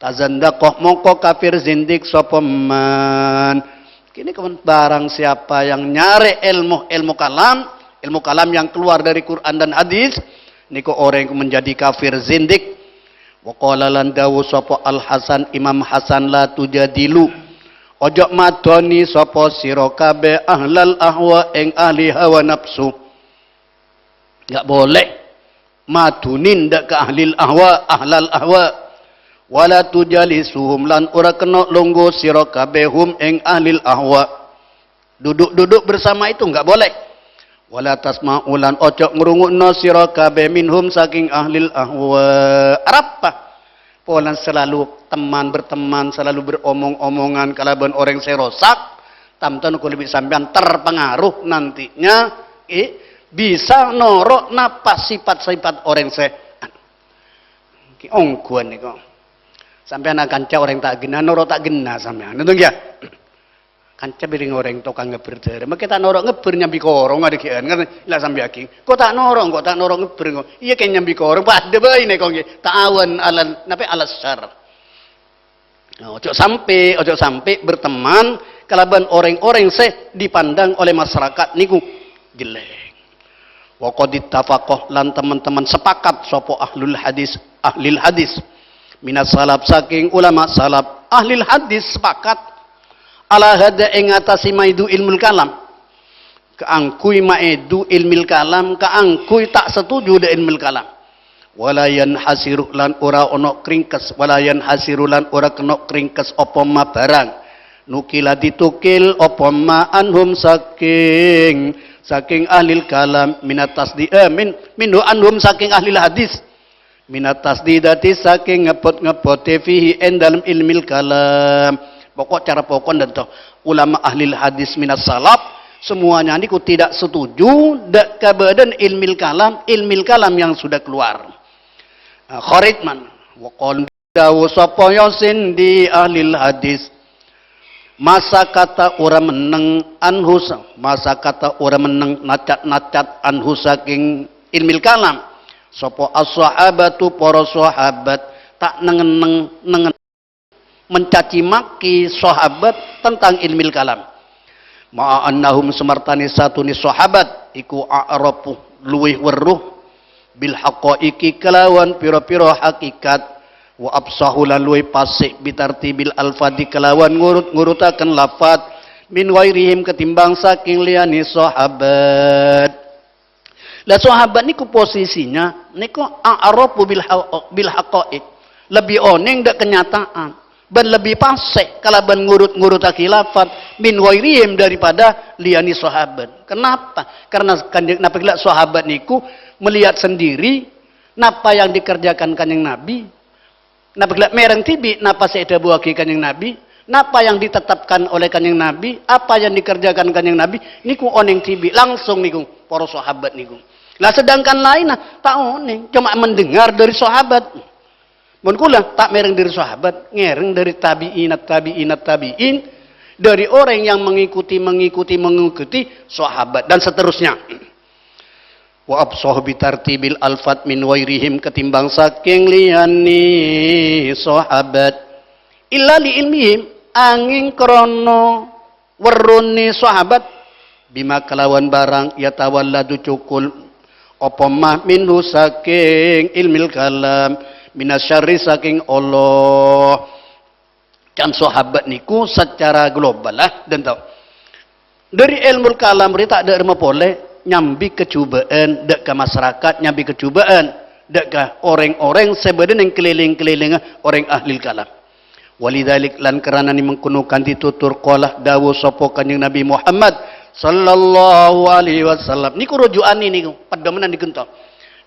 Tazandaqah mongko kafir zindik sapa man. Kene kawan barang siapa yang nyare ilmu, ilmu kalam, ilmu kalam yang keluar dari Quran dan hadis, niku orang menjadi kafir zindik. Wa qala lan dawuh sapa Al Hasan, Imam Hasan, "La tujadilu, ojo madoni sapa sira kabeh ahlal ahwa ing ahli hawa nafsu." Enggak boleh. Madunin dâ' ka ahlil ahwa, ahlal ahwa. Wala tujalisuhum, lan ora kènno' longghu sira kabeh hum ing ahlil ahwa. Duduk-duduk bersama itu enggak boleh. Wala tasma'u, lan ojo ngrungu'na sira kabeh minhum saking ahlil ahwa. Arapa? Polana selalu teman berteman, selalu beromong-omongan kalaban orèng sè rosak, tamtama kaulâ bi' sampèyan terpengaruh nantinya, eh, bisa noro' napa sifat-sifat orèng sè, ki ongghuwân nèko. Sampèyan akanca orèng ta' ghenna, noro' ta' ghenna sampèyan. Itu ya. Kanca bi' rèng-orèng tokang ngebbher dârâ. Make ta' noro' ngebbher nyambi korong adâggi'ân, kan la sampèyan ghi. Ko' ta' noro', ko' ta' noro' ngebbher, ko'. Iyâ kèng nyambi korong, padâ bhâi nèko ngghi. Ta'awan alal, napa, alas syarr. Nah, ojo sampe, ojo sampe berteman kalaban orèng-orèng sè dipandang oleh masyarakat niku jelek. Wa qad ittafaqa, lan teman-teman sepakat sapa ahlul hadis, ahlil hadis. Minas salaf, saking ulama salaf, ahlil hadis sepakat. Ala hadza, ing atase maedu ilmul kalam. Kaangguy maedu ilmil kalam, kaangguy ta' setuju dâ' ilmil kalam. Wala yanhasiru, lan ora ono kringkes, wala yanhasiru, lan ora kènno' kringkes apa ma barang. Nukila, ditukil apa ma anhum saking, saking ahlil kalam, minat tasdi-, eh, min-, minhu anhum saking ahlil hadis. Minat tasdidati, saking ngebbot-ngebbote, fihi, ing dalem ilmil kalam. Pokok cara pokok dan toh. Ulama ahlil hadis minas salaf, semuanya niku tidak setuju dâ' ka bâdân ilmil kalam, ilmil kalam yang sudah keluar. Nah, kharit man. Wa qalu, dawuh sapa ya sindi ahlil hadis. Masakata ora meneng anhu sa-, masakata ora meneng nacat-nacat anhu saking ilmil kalam. Sapa as-sahabatu, para sahabat, ta' nengen-, nengen-, mencaci maki sahabat tentang ilmil kalam. Ma'a annahum, samartane satune sahabat iku a'rafu, luwih weruh, bil haqaiqi, kelawan pira-pira hakikat, wa afsahu, lan luwih fasih, bitartibil alfadi, kelawan ngurut-ngurutaken lafat, min ghairihim, ketimbang saking liyane sahabat. Lah, sahabat niku posisinya niku a'rafu bil ha-, bil haqaiq, lebih oneng dâ' kenyataan, ban lebih fasih kalaban ngurut-ngurutagi lafat min ghairihim, daripada liyane sahabat. Kenapa? Karena Kanjeng, napa gella' sahabat niku melihat sendiri napa yang dikerjakan Kanjeng Nabi, napa gella' mereng dhibi' napa se edhâbuwagi Kanjeng Nabi, napa yang ditetapkan oleh Kanjeng Nabi, apa yang dikerjakan Kanjeng Nabi, niku oneng dhibi' langsung niku, para sahabat niku. Lah, sedangkan lainna ta' oneng, cuma mendengar dari sahabat. Mon kula ta' mereng dari sahabat, ngereng dari tabi'inat tabi'inat tabi'in, dari orang yang mengikuti, mengikuti, mengikuti sahabat, dan seterusnya. Wa afsahu bi tartibil alfat min ghairihim, ketimbang saking liyane sahabat. Illa li ilmihim, anging krana werrone sahabat, bima kelawan barang yatawalladu cukul apa ma minhu saking ilmil kalam, minasyarri saking Allah. Can sahabat niku secara global lah, dan tau. Dari ilmu kalam ri ta' dâ' remma pole nyambi kajubâ'ân dâ' ka masyarakat, nyambi kajubâ'ân dâ' ka oreng-oreng se bâdâ neng keliling-kelilinga oreng ahlil kalam. Walidzalik, lan karanane mengkono kanthi tutur qala dawuh sapa Kanjeng Nabi Muhammad sallallahu alaihi wasallam. Niku rujukanne niku, pedomanan niku ento.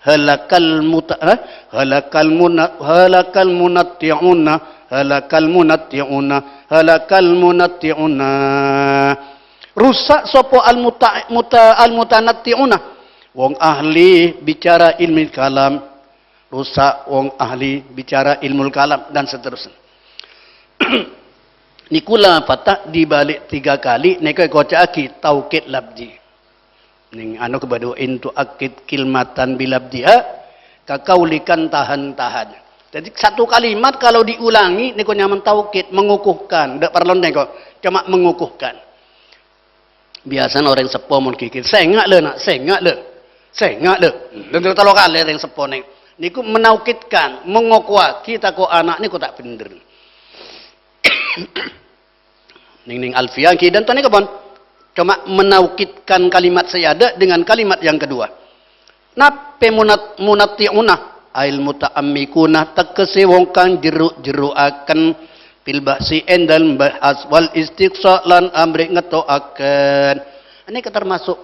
Halakal muta-, eh? Halakal muna-, halakal munatti'una, halakal munatti'una, halakal munatti'una. Rusak sapa al-muta-, muta-, al-mutanatti'una. Wong ahli bicara ilmu kalam. Rusak wong ahli bicara ilmu kalam, dan seterusnya. Niku la fata' di balik tiga kali, neka koca'agi taukid labdi. Ning anu kebadu in tu'akkid kilmatan bilabdiha, kakaulikan tahan-tahan. Jadi satu kalimat kalau diulangi, niku nyaman taukid, mengukuhkan. Ndak perlu niko, cuma mengukuhkan. Biasana orèng seppo mon gigir, "Sènga' lè, Na', sènga' lè. Sènga' lè." Dan telo kali orèng seppo neng. Niku menaukidkan, mengokoh kita ko anak niku ta' bhender. Ning-ning Alfiyah nggih, dan tadi kebon. Cuma menaukidkan kalimat saya ada dengan kalimat yang kedua. Nape munat-, munatti'una? Ail muta'ammikuna, tegese wong kang jerru'-jerru'aken, fil bahsi, en dalem bahas, wal istiqsa, lan amri ngeto'aken. Neka termasuk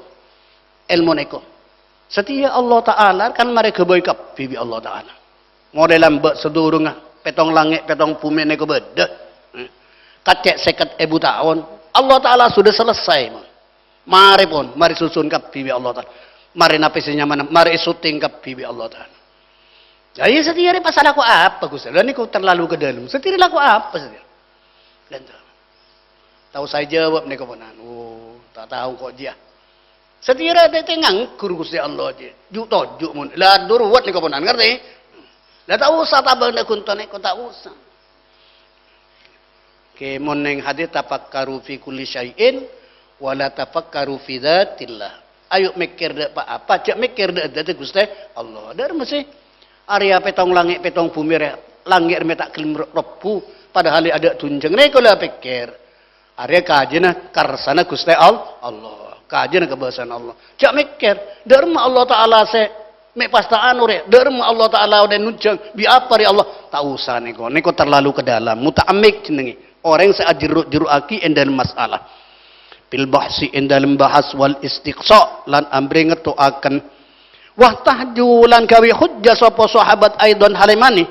ilmu neko. Sateya Allah Ta'ala kan mare gabai kabbi bi' Allah Ta'ala. Molae lamba' sadurungnga pettong langnge', pettong bume neko badha. Kacce' seket ebu taon. Allah Ta'ala sudah selesai, mon. Mare pon, mare susun kabbi bi' Allah Ta'ala. Mare nape se nyamana, mare esuting kabbi bi' Allah Ta'ala. Lah, iya, sateya re pas alako apa, Guste? Lah, niku terlalu ke dalam. Sateya re lako apa, sateya? Lah, ento. Tao sae jawab niku, ponan. Oh, ta' tao ko' jiya. Sateya re te-, te nganggur Guste Allah, jiya. Ju' toju' mon. Lah, duruwat niku, ponan, ngerti? Lah, ta' osa tabang da gunto niku, ta' osa. Ke mon neng hadis, "Tafakkaru fi kulli syai'in, wa la tafakkaru fi dzatillah." Ayo mekker da' pa-apa, ja' mekker da' dzatta Guste Allah. Dar mesti. Arya pettong langnge', pettong bume re, langnge' re me' ta' gelem ro-, robbu, padahal ada dunjang. Neko la pekker. Arya kajana karsana Guste Al-, Allah. Kajana kabahasana Allah. Ja' mekker. Dar ma Allah Ta'ala se me' pas ta' anu re, dâ' remma Allah Ta'ala oḍâ' nunjhâng, bi' apa re Allah? Ta' osa nèko, nèko terlalu ke dalam, muta'ammik jennengngè. Orèng sè ajerru'-jerru'aghi è ḍâlem masalah. Fil bahsi, è ḍâlem bahas, wal istiqsa', lan ambrè ngèto'aken. Wahtaju, lan ghâbây hujjah sapa sahabat aidon halèmanè.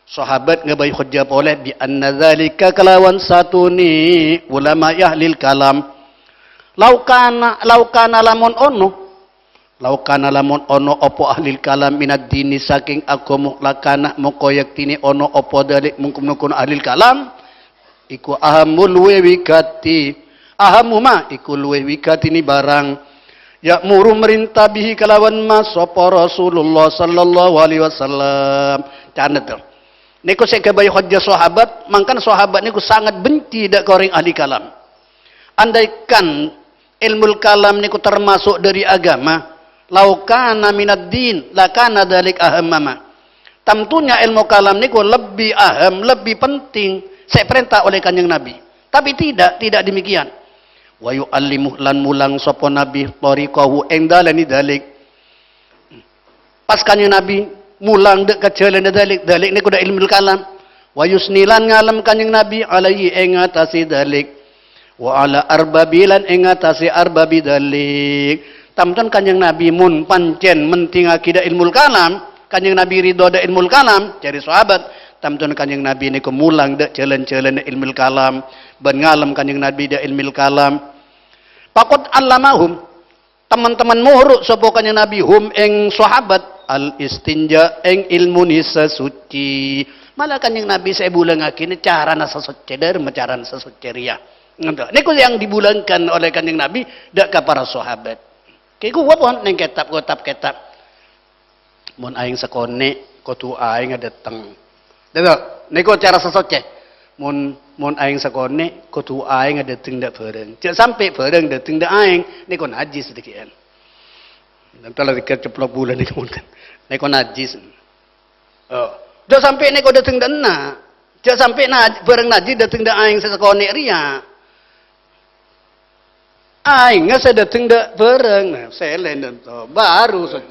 Sahabat ghâbây hujjah polè, bi anna dzalika, kalawan satonè ulama ahlil kalam. Laukana, laukana lamun ono, Laukana lamun ono apa ahlil kalam minad dini saking agama, lakana mongko yaktine ono apa dzalik mungkum-mungkum ahlil kalam, iku ahammu luwe wigati, ahammu ma iku luwe wigatine barang, ya'muru merintah bihi kalawan ma sapa Rasulullah sallallahu alaihi wasallam. Canet to. Niku sè ghâbây hujjah sahabat, mangkana sahabat niku sangat benci ḍâ' ka orèng ahli kalam. Andaikan ilmul kalam niku termasuk ḍâri agama, "Lau kana minad din, lakana dzalik ahamma ma." Tamtunya ilmu kalam niku lebbi aham, lebbi penting sè èparènta oleh Kanjeng Nabi. Tapi tidak, tidak demikian. "Wa yu'allimu," lan mulang sapa Nabi, "thariqahu," ing dalanè dzalik. Pas Kanjeng Nabi mulang ḍâ' ka jhâlânna dzalik, dzalik niku ḍâ' ilmul kalam. "Wa yusni," lan ngalem Kanjeng Nabi, "alaihi," ing atase dzalik. "Wa ala arbabi," lan ing atase arbabi dzalik. Tamton Kanjeng Nabi mon pancèn mentingaghi ḍâ' ilmul kalam, Kanjeng Nabi ridho ḍâ' ilmul kalam, jârè sahabat, tamton Kanjeng Nabi niku mulang ḍâ' jhâlân-jhâlânna ilmul kalam, bân ngalem Kanjeng Nabi ḍâ' ilmul kalam. Faqad allamahum, teman-teman moro' sapa Kanjeng Nabi hum ing sahabat al-istinja ing ilmune sasuci. Mala Kanjeng Nabi sè èbulangaghi carana sasuci, ḍâ' remma carana sasuci rèya. Ngono. Niku yang dibulangkan oleh Kanjeng Nabi ḍâ' ka para sahabat. Kè kuwa pon neng kètab-kètab kètab. Mon aèng sakonè', kodhu aèngnga ḍâteng. Ḍâ', nèko cara sasocè. Mon, mon aèng sakonè', kodhu aèngnga ḍâteng ḍâ' bhârâng. Jhâ' sampè' bhârâng ḍâteng ḍâ' aèng, nèko najis ḍâggi'ân. Ḍântala tiga ceplok bulân nèko mon kan. Nèko najis. Oh. Jhâ' sampè' nèko ḍâteng ḍâ' enna'. Jhâ' sampè' naj-, bhârâng najis ḍâteng ḍâ' aèng sè sakonè' rèya. Aèngnga sè ḍâteng ḍâ' bhârâng. Nah, sèlèn ḍânto. Baru sè-,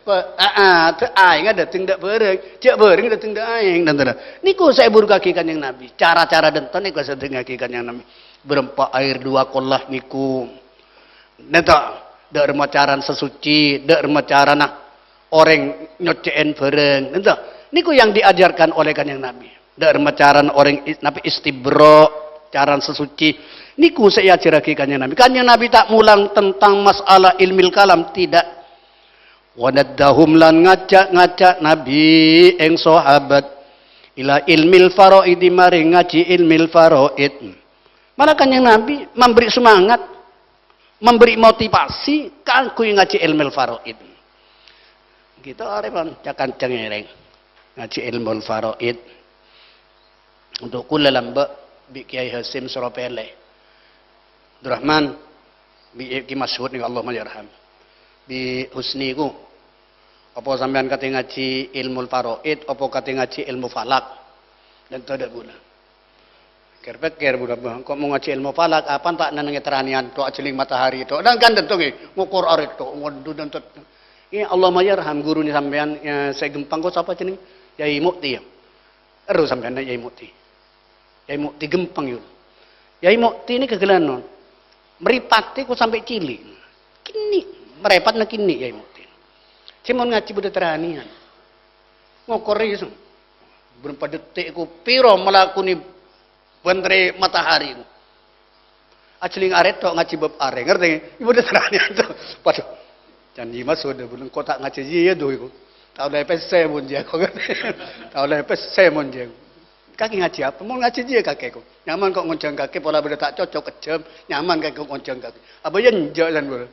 pe-, a-, a-, ḍâ-, aèngnga ḍâteng ḍâ' bhârâng. Jhâ' bhârâng ḍâteng ḍâ' aèng, ḍânto. Nèko sè èburukaghi Kanjeng Nabi. Cara-cara ḍânto nèko sè èdhingngaghi Kanjeng Nabi. Bârâmpa aèr ḍuwâ kolla nèko. Ḍânto. Ḍâ' remma carana sasuci, ḍâ' remma carana orèng nyoccè'èn bhârâng. Ento, niku yang diajarkan oleh Kanjeng Nabi. Ḍâ' remma carana orèng i-, napa istibra', carana sasuci. Niku sè èajhârraghi Kanjeng Nabi. Kanjeng Nabi ta' mulang tentang masalah ilmil kalam, tidak. Wa naddahum lan ngajhâk-ngajhâk Nabi ing sahabat ila ilmil faraidi, maring ngajhi ilmil faraid. Mala Kanjeng Nabi memberi semangat, memberi motivasi kaangghuy ngajhi ilmil faraid. Gitu arèpan, ca-kanca ngèrèng ngajhi ilmul faraid. Untuk kaulâ lambâ' bi' Kiai Hasyim Soropèlè. Abdurrahman, bi' Ki Masyhud nèka, Allahumma yarham. Bi' Husni ku, apa sampèyan kadhi ngajhi ilmul faraid, apa kadhi ngajhi ilmu falak? Ḍânto ḍâ' bulâ. Kèr-pèkkèr bulâ, "Bâh, engko' mon ngajhi ilmu falak, apaan ta' nennengngè terranèyan tok, ajhelling matahari tok." Ḍâ' kan ḍânto ngghi, ngokor arè tok, waduh, ḍânto. Ngghi, Allahumma yarham ghuruna sampèyan, ya, sè ghâmpang ko' sapa jeneng? Yai Mukti, ya. Ero sampèyan Yai Mukti. Yai Mukti ghâmpang, yâ. Yai Mukti nèka ghellâ' non. Mripatè ko' sampè' cili'. Kènè', mripatna kènè' Yai Mukti. Sè mon ngajhi bâdâ taraniyan. Ngokorè, bârâmpa dhetik ko' pèro malakonè bândârâ matahari. Ajhâling arè tok ngajhi bab arè, ngartè? Ibu dâ' terrangnya to. Waduh. Janji Mas udah belum kotak ngajhi jiyâ, duh, iku. Ta' ollè pèssè mon jiyâ, ko', ngartè? Ta' ollè pèssè mon jiyâ. Kakè ngajhi apa? Mon ngajhi jiyâ kakè, ko'. Nyaman ko' ngonjhâng kakè, pola bâdâ ta' cocok kejam. Nyaman kakè ko' ngonjhâng kakè. Apa yâ enjâ', san, bâ?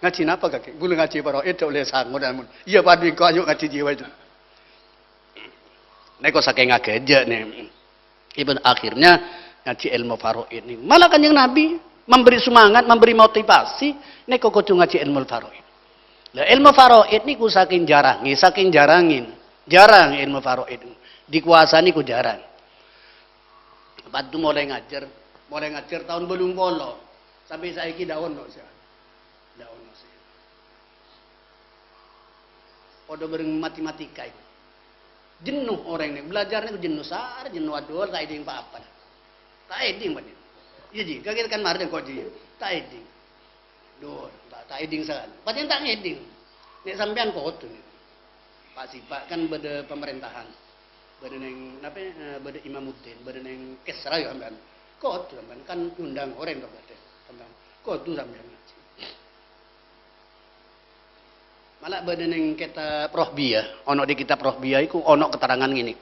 Ngajhi napa kakè? Bulâ ngajhi faraid, ta' ollè sango, dan mon. Iyâ, padâ ko' ayo ngajhi jiyâ, wae. Nèko sakèng aghâjâ' nè. Iban akhirnya ngajhi èlmo faraid nè. Malah Kanjeng Nabi memberi semangat, memberi motivasi, nèko kodhu ngajhi èlmo faraid. Lah, èlmo faraid niku sakèng jarangè, sakèng jarangè. Jarang èlmo faraid. Dikuasani ku jarang. Padâ molaè ngajhâr, molaè ngajhâr taon bâllung polo. Sampè' saèki dâ' ono sè, dâ' ono sè. Padâ bâreng matematika iku. Jennu orèng nè, belajar nèko jennu sar, jennu adol, ta' èdhing pa-apa. Ta' èdhing, Pak. Iyâ, Ji, kakè kan marè ko', Ji. Ta' èdhing. Dul, ta', ta' èdhing sal. Pancèn ta' ngèdhing. Nè' sampèyan kodhu nè. Pa'-sipa' kan bâdâ pamarèntahan. Bâdâ neng, napa, eh, bâdâ Imamuddin, bâdâ neng Kisra yâ sampèyan. Kodhu sampèyan kan ngundang orèng to bâdâ. Sampèyan. Kodhu sampèyan ngajhi. Malah bâdâ neng kitab Rohbiyah, ono di kitab Rohbiyah iku ono keterangan ngene.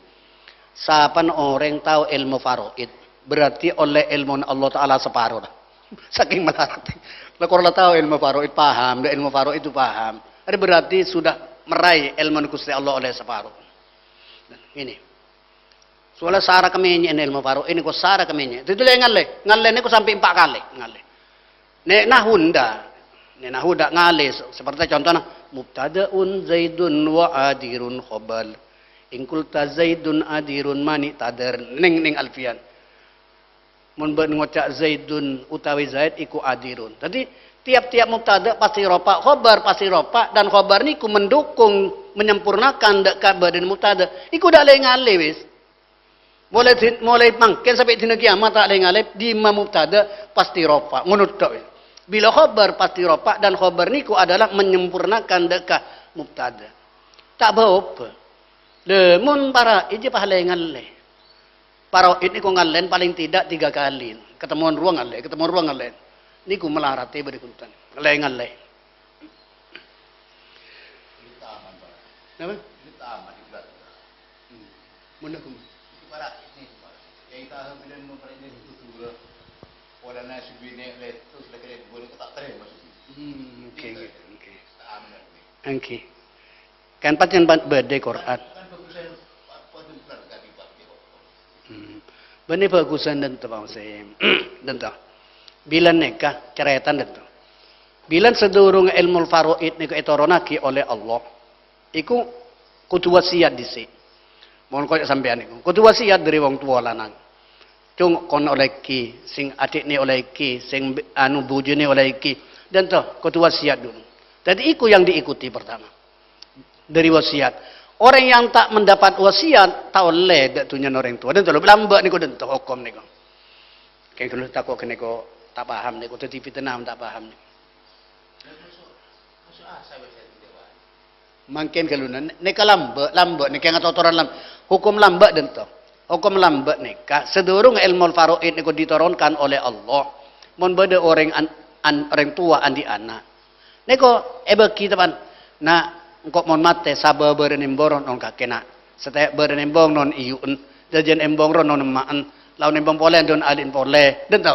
Sapana orèng tao èlmo faraid, berarti ollè èlmona Allah Ta'ala saparo, la. Sakèng malarat. La kor la tao èlmo faraid, paham, dâ' èlmo faraid itu paham. Arè berarti sudah meraih èlmona Ghustè Allah ollè saparo. Nah, ngene. Soalnya sara kamenyè'en èlmo faraid nèko sara kamenyè'. Dhâddhi la ngallè, ngallè nèko sampè' empa' kalè, ngallè. Nè' nahu ndak, nè' nahu ndak ngalè, se-, seperti contohnya, "Mubtada'un Zaidun wa adirun khobar. In qulta Zaidun adirun mani tadar." Neng, neng Alfian. Mon bâ'na ngoca' Zaidun utawi Zaid iku adirun. Jadi, tiap-tiap mubtada pasti rofa', khobar pasti rofa', dan khobar niku mendukung, menyempurnakan dâ' ka bâdâna mubtada. Iku ndak lè-ngalè, wis. Molaè din-, molaè mangkèn sampè' dina kiyamat ta' lè-ngalè, dimma mubtada pasti rofa', ngono tok. Bilâ khobar pasti rofa', dan khobar niku adalah menyempurnakan dâ' ka mubtada. Ta' bâ-obâ. Lha, mon para ijâ pas lè-ngalè. Para niku ngallèn paling tidak tiga kali. Ketemuan rowa ngallè, ketemuan rowa ngallè. Niku malaratè bâdâ ghuntan. Lè-ngalè. Napa? Hmm. Mon aku. Hmm, oke, oke, oke. Oke. Kan pancèn pa-, bâdâ Qur'an. Hmm. Bânnè bhâghusân dânto, Pak Musim. Dânto. Bilân nèka, carètana dânto. Bilân sadurungnga èlmo faraid nèka ètoronnaghi olè Allah, iku kodhu wasiyat dhisik. Mon koyo sampèyan niku, kodhu wasiyat dâri wong towa lanang. "Cung, kon olèghi, sèng adhi'na olèghi, sèng bi-, anu, bujuna olèghi." Dânto, kodhu wasiyat dulu. Jadi, iku yang diikuti pertama. Dâri wasiyat. Orang yang tak mendapat wasiat, ta' ollè dâ' dhunnyana orèng towa. Dânto lho, lambâ' niku dânto, hokom niku. Kèng ghâllu tako' ghânèko ta' paham niku, dhâddhi fitnah ta' paham niku. Mangkèn ghâllu nè-, nèka lambâ', lambâ' nèka ngatotoran lam-, hokom lambâ' dânto. Hokom lambâ' nèka sadurung èlmo faraid niku diturunkan oleh Allah. Mon bâdâ orèng an-, an-, orèng towa andi' ana', nèko èbâgi, teppa'na. "Na', engko' mon matè, sabâbârân embong non kakè, na'. Satèya bârân embong non iyu'en, dâjâna embong ro non emma'en, laon embong polè non ali'en polè." Dânto.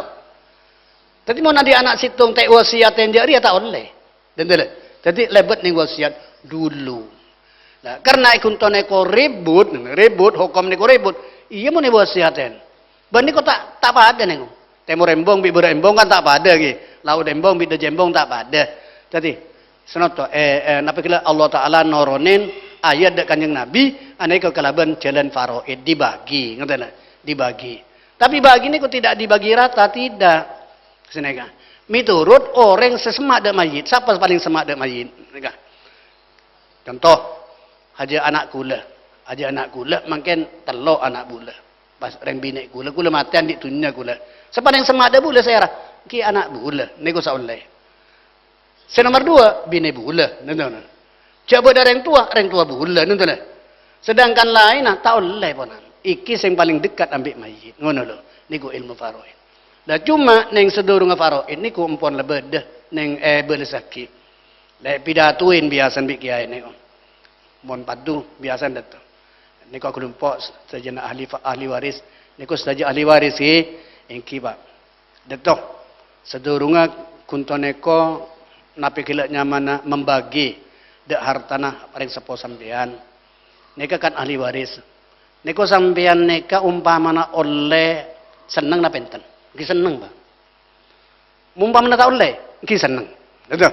Dhâddhi mon andi' ana' sèttong ta' èwasiyatè jâ' rèya ta' ollè. Dânto lè. Dhâddhi lèbât neng wasiyat dulu. Nah, karna è ghunto nèko ribut, ribut, hokom nèko ribut. Iyâ mon èwasiyatè. Bân nèko ta', ta' padâ nèko. Tèmor embong bi' bârâ' embong kan ta' padâ, ghi. Laon embong bi' dâjâ embong ta' padâ. Dhâddhi, sanonto, eh, eh, napa ghellâ' Allah Ta'ala noronè ayat dâ' Kanjeng Nabi, anèka kalabân jhâlân faraid dibagi, ngoten lho, dibagi. Tapi bagi nèko tidak dibagi rata, tidak. Sanèka. Miturut orèng sè semma' dâ' mayyit, sapa palèng semma' dâ' mayyit? Nèka. Conto, hajâ ana' kaulâ. Hajâ ana' kaulâ mangkèn tello' ana' bulâ. Pas rèng binè' kaulâ, kaulâ matè andi' dhunnya kaulâ. Sè palèng semma' dhâbuna sèra, èngghi ana' bulâ, nèko sè ollè. Sè nomer dua, binè bulâ, nonton. Jhâ' bâdâ rèng towa, rèng towa bulâ, nonton. Sedangkan laènna ta' ollè, ponan. Èngghi sè palèng dekat ambi' mayyit, ngono lho. Nèko ilmu faraid. Lah, coma neng sadurungnga faraid nèko empon la bâdâ neng èbâlessaghi. Lè' pidatoin biyasana bi' kèyaè nèko. Mon paddu biyasana dâ' to. Nèko kalompo' sadhâjâna ahli fa-, ahli waris. Nèko sadhâjâ ahli waris, ghi? Èngghi, Pak. Dâ' to. Sadurungnga ghun to nèko napè ghellâ' nyamana membagi dâ' hartana rèng seppo sampèyan. Nèka kan ahli waris. Nèko sampèyan nèka ompamana ollè senneng napa enten? Èngghi senneng, Pak. Mompamana ta' ollè, èngghi senneng. Gitu.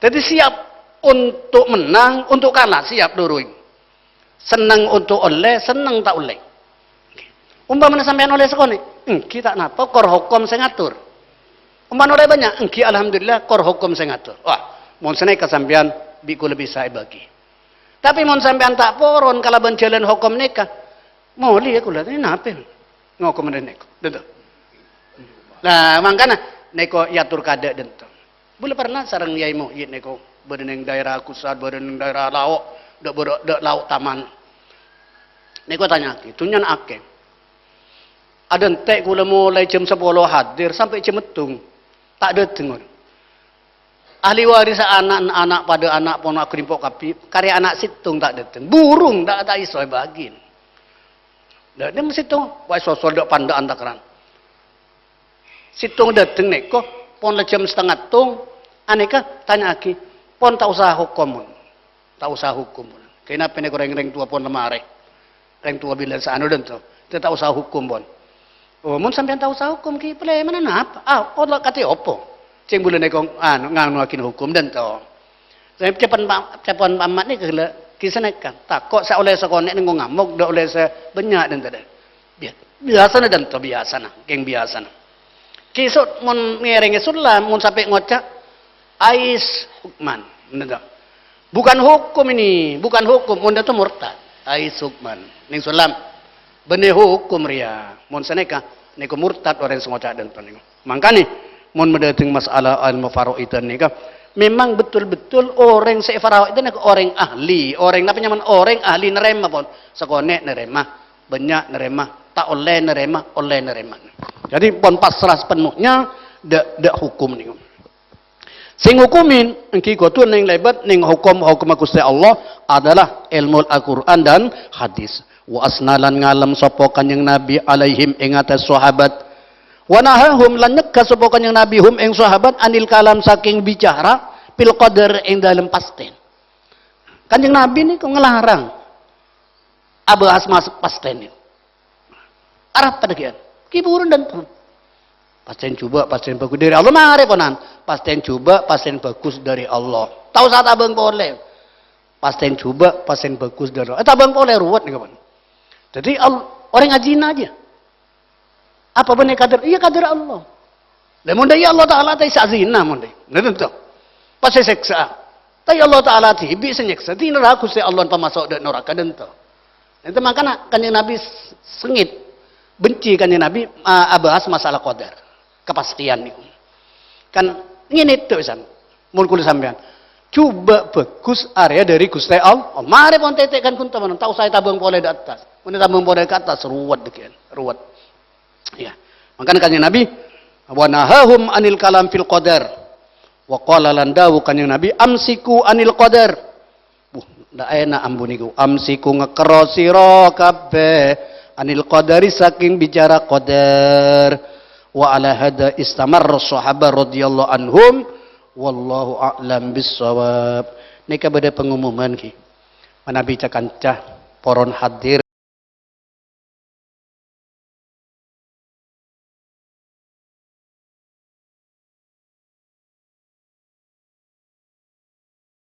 Jadi siap untuk menang, untuk kalah, siap dua-duanya. Senneng untuk ollè, senneng ta' ollè. Ompamana sampèyan ollè sakonè', èngghi ta' napa, kor hokom sè ngatur. Ompamana ollè bânnya', èngghi alhamdulillah, kor hokom sè ngatur. Wah, mon sanèka sampèyan bi' kaulâ bisa èbâgi. Tapè mon sampèyan ta' poron kalabân jhâlân hokom nèka, molè ya kaulâ, napa? Ngokom dâ' nèko. Dâ' to. Lah, mangkana nèko èyator kadâ' dâ' to. Bulâ pernah sareng Yai Muhyi nèko, bâdâ neng daerah Gusar, bâdâ neng daerah Lao', dâ', bâdâ dâ' Lao' Taman. Nèko tanya'aghi, dhunnyana akè. Adântè' kaulâ molaè jam sapolo hadir sampè' jam settong, ta' dâteng. Ahli waris ana', ana' padâ ana' pono aghârimpo' kabbhi, karè ana' settong ta' dâteng. Burung ta', ta' èso èbâgi. Lah, nèng settong, wah, sosol dâ' pandâ'ân takaran. Settong dâteng nèko, pon la jam setengah tong, anèka tanya'aghi, pon ta' osa hokom, mon. Ta' osa hokom, mon. Kenapa nèko rèng-rèng towa pon la marè? Rèng towa bilân sè anu dâ' to, ta' osa hokom, pon. Oh, mon sampèyan ta' osa hokom, ghi, palèmana napa? Ah, Allah katè apa? Sèng bulâ nèko, anu, nganuaghi hokom dâ' to. Sè ca'èpon pa-, ca'èpon Pak Mat nèka ghellâ', ghi sanèka. Tako' sè ollè sakonè' nèng ngamok, dâ' ollè sè bânnya' dâ' to. Biya-, biyasana dâ' to, biyasana, kèng biyasana. Ghi so-, mon ngèrèngè Sullam, mon sampè' ngoca', "Ais hukman." Ngono to. Bukan hukum ini, bukan hukum, mon dâ' to murtad. "Ais hukman." Neng Sullam, bânnè hukum rèya. Mon sanèka, nèko murtad orèng sè ngoca' dâ' to nèko. Mangkana, mon madâteng masalah ilmu faraid nèka, memang betul-betul orèng sè faraid nèka orèng ahli, orèng napa nyamana orèng ahli narèma pon. Sakonè' narèma, bânnya' narèma, ta' ollè narèma, ollè narèma. Jadi pon pasrah sepenuhnya dâ', dâ' hukum nèko. Sè ngokomin èngghi kodhu neng lèbât neng hokom-hokomma Ghustè Allah adalah èlmo Al-Qur'an dan hadis. Wa asna lan ngalem sapa Kanjeng Nabi alaihim ing attas sahabat. Wa nahahum lan nyegah sapa Kanjeng Nabi hum ing sahabat anil kalam saking bicara fil qadar ing dalem pastèn. Kanjeng Nabi niku nglarang abahas mas-, pastèn niku. Arapa dhâggi'ân? Kiburan dan pun. Pastèn jhubâ', pastèn bhâghus dâri Allah. Marè ponan. Pastèn jhubâ', pastèn bhâghus dâri Allah. Ta' osa tabâng polè. Pastèn jhubâ', pastèn bhâghus dâri Allah. Eh, tabâng polè ruwet nèko, pon. Jadi, al-, orèng ajina aja. Apa bânnè kadâr? Iyâ, kadâr Allah. Lah, mon dâ' iyâ Allah Ta'ala ta' èsazina, mon dâ' iyâ. Nah, tentu. Pas èsèksa. Ta' iyâ Allah Ta'ala dhibi' sè nyèksa. Dhinèra Ghustè Allah pamaso' dâ' noraka, tentu. Itu makana Kanjeng Nabi s-, sengit. Benci Kanjeng Nabi, a-, abahas masalah qadar. Kepastian niku. Kan ngene to, pisan. Mon kula sampeyan. Jhubâ' bhâghus arèya dâri Ghustè Allah. Oh, marè pon tètè' kan ghun to, mon ta' osa ètabâng polè dâ' attas. Mon ètabâng polè ka attas, ruwet dhâggi'ân. Ruwet. Ya. Mangkana Kanjeng Nabi, "Wa nahahum anil kalam fil qadar." Wa qala lan dawuh Kanjeng Nabi, "Amsiku anil qadar." Wuh, ndak enak ambu niku. "Amsiku, ngekerro sira kabeh anil qadari saking bicara qadar." Wa ala hadza istamarra sahabat radhiyallahu anhum. Wallahu a'lam bissawab. Nèka bâdâ pengumuman, ghi. Manabi ca-kanca poron hadir.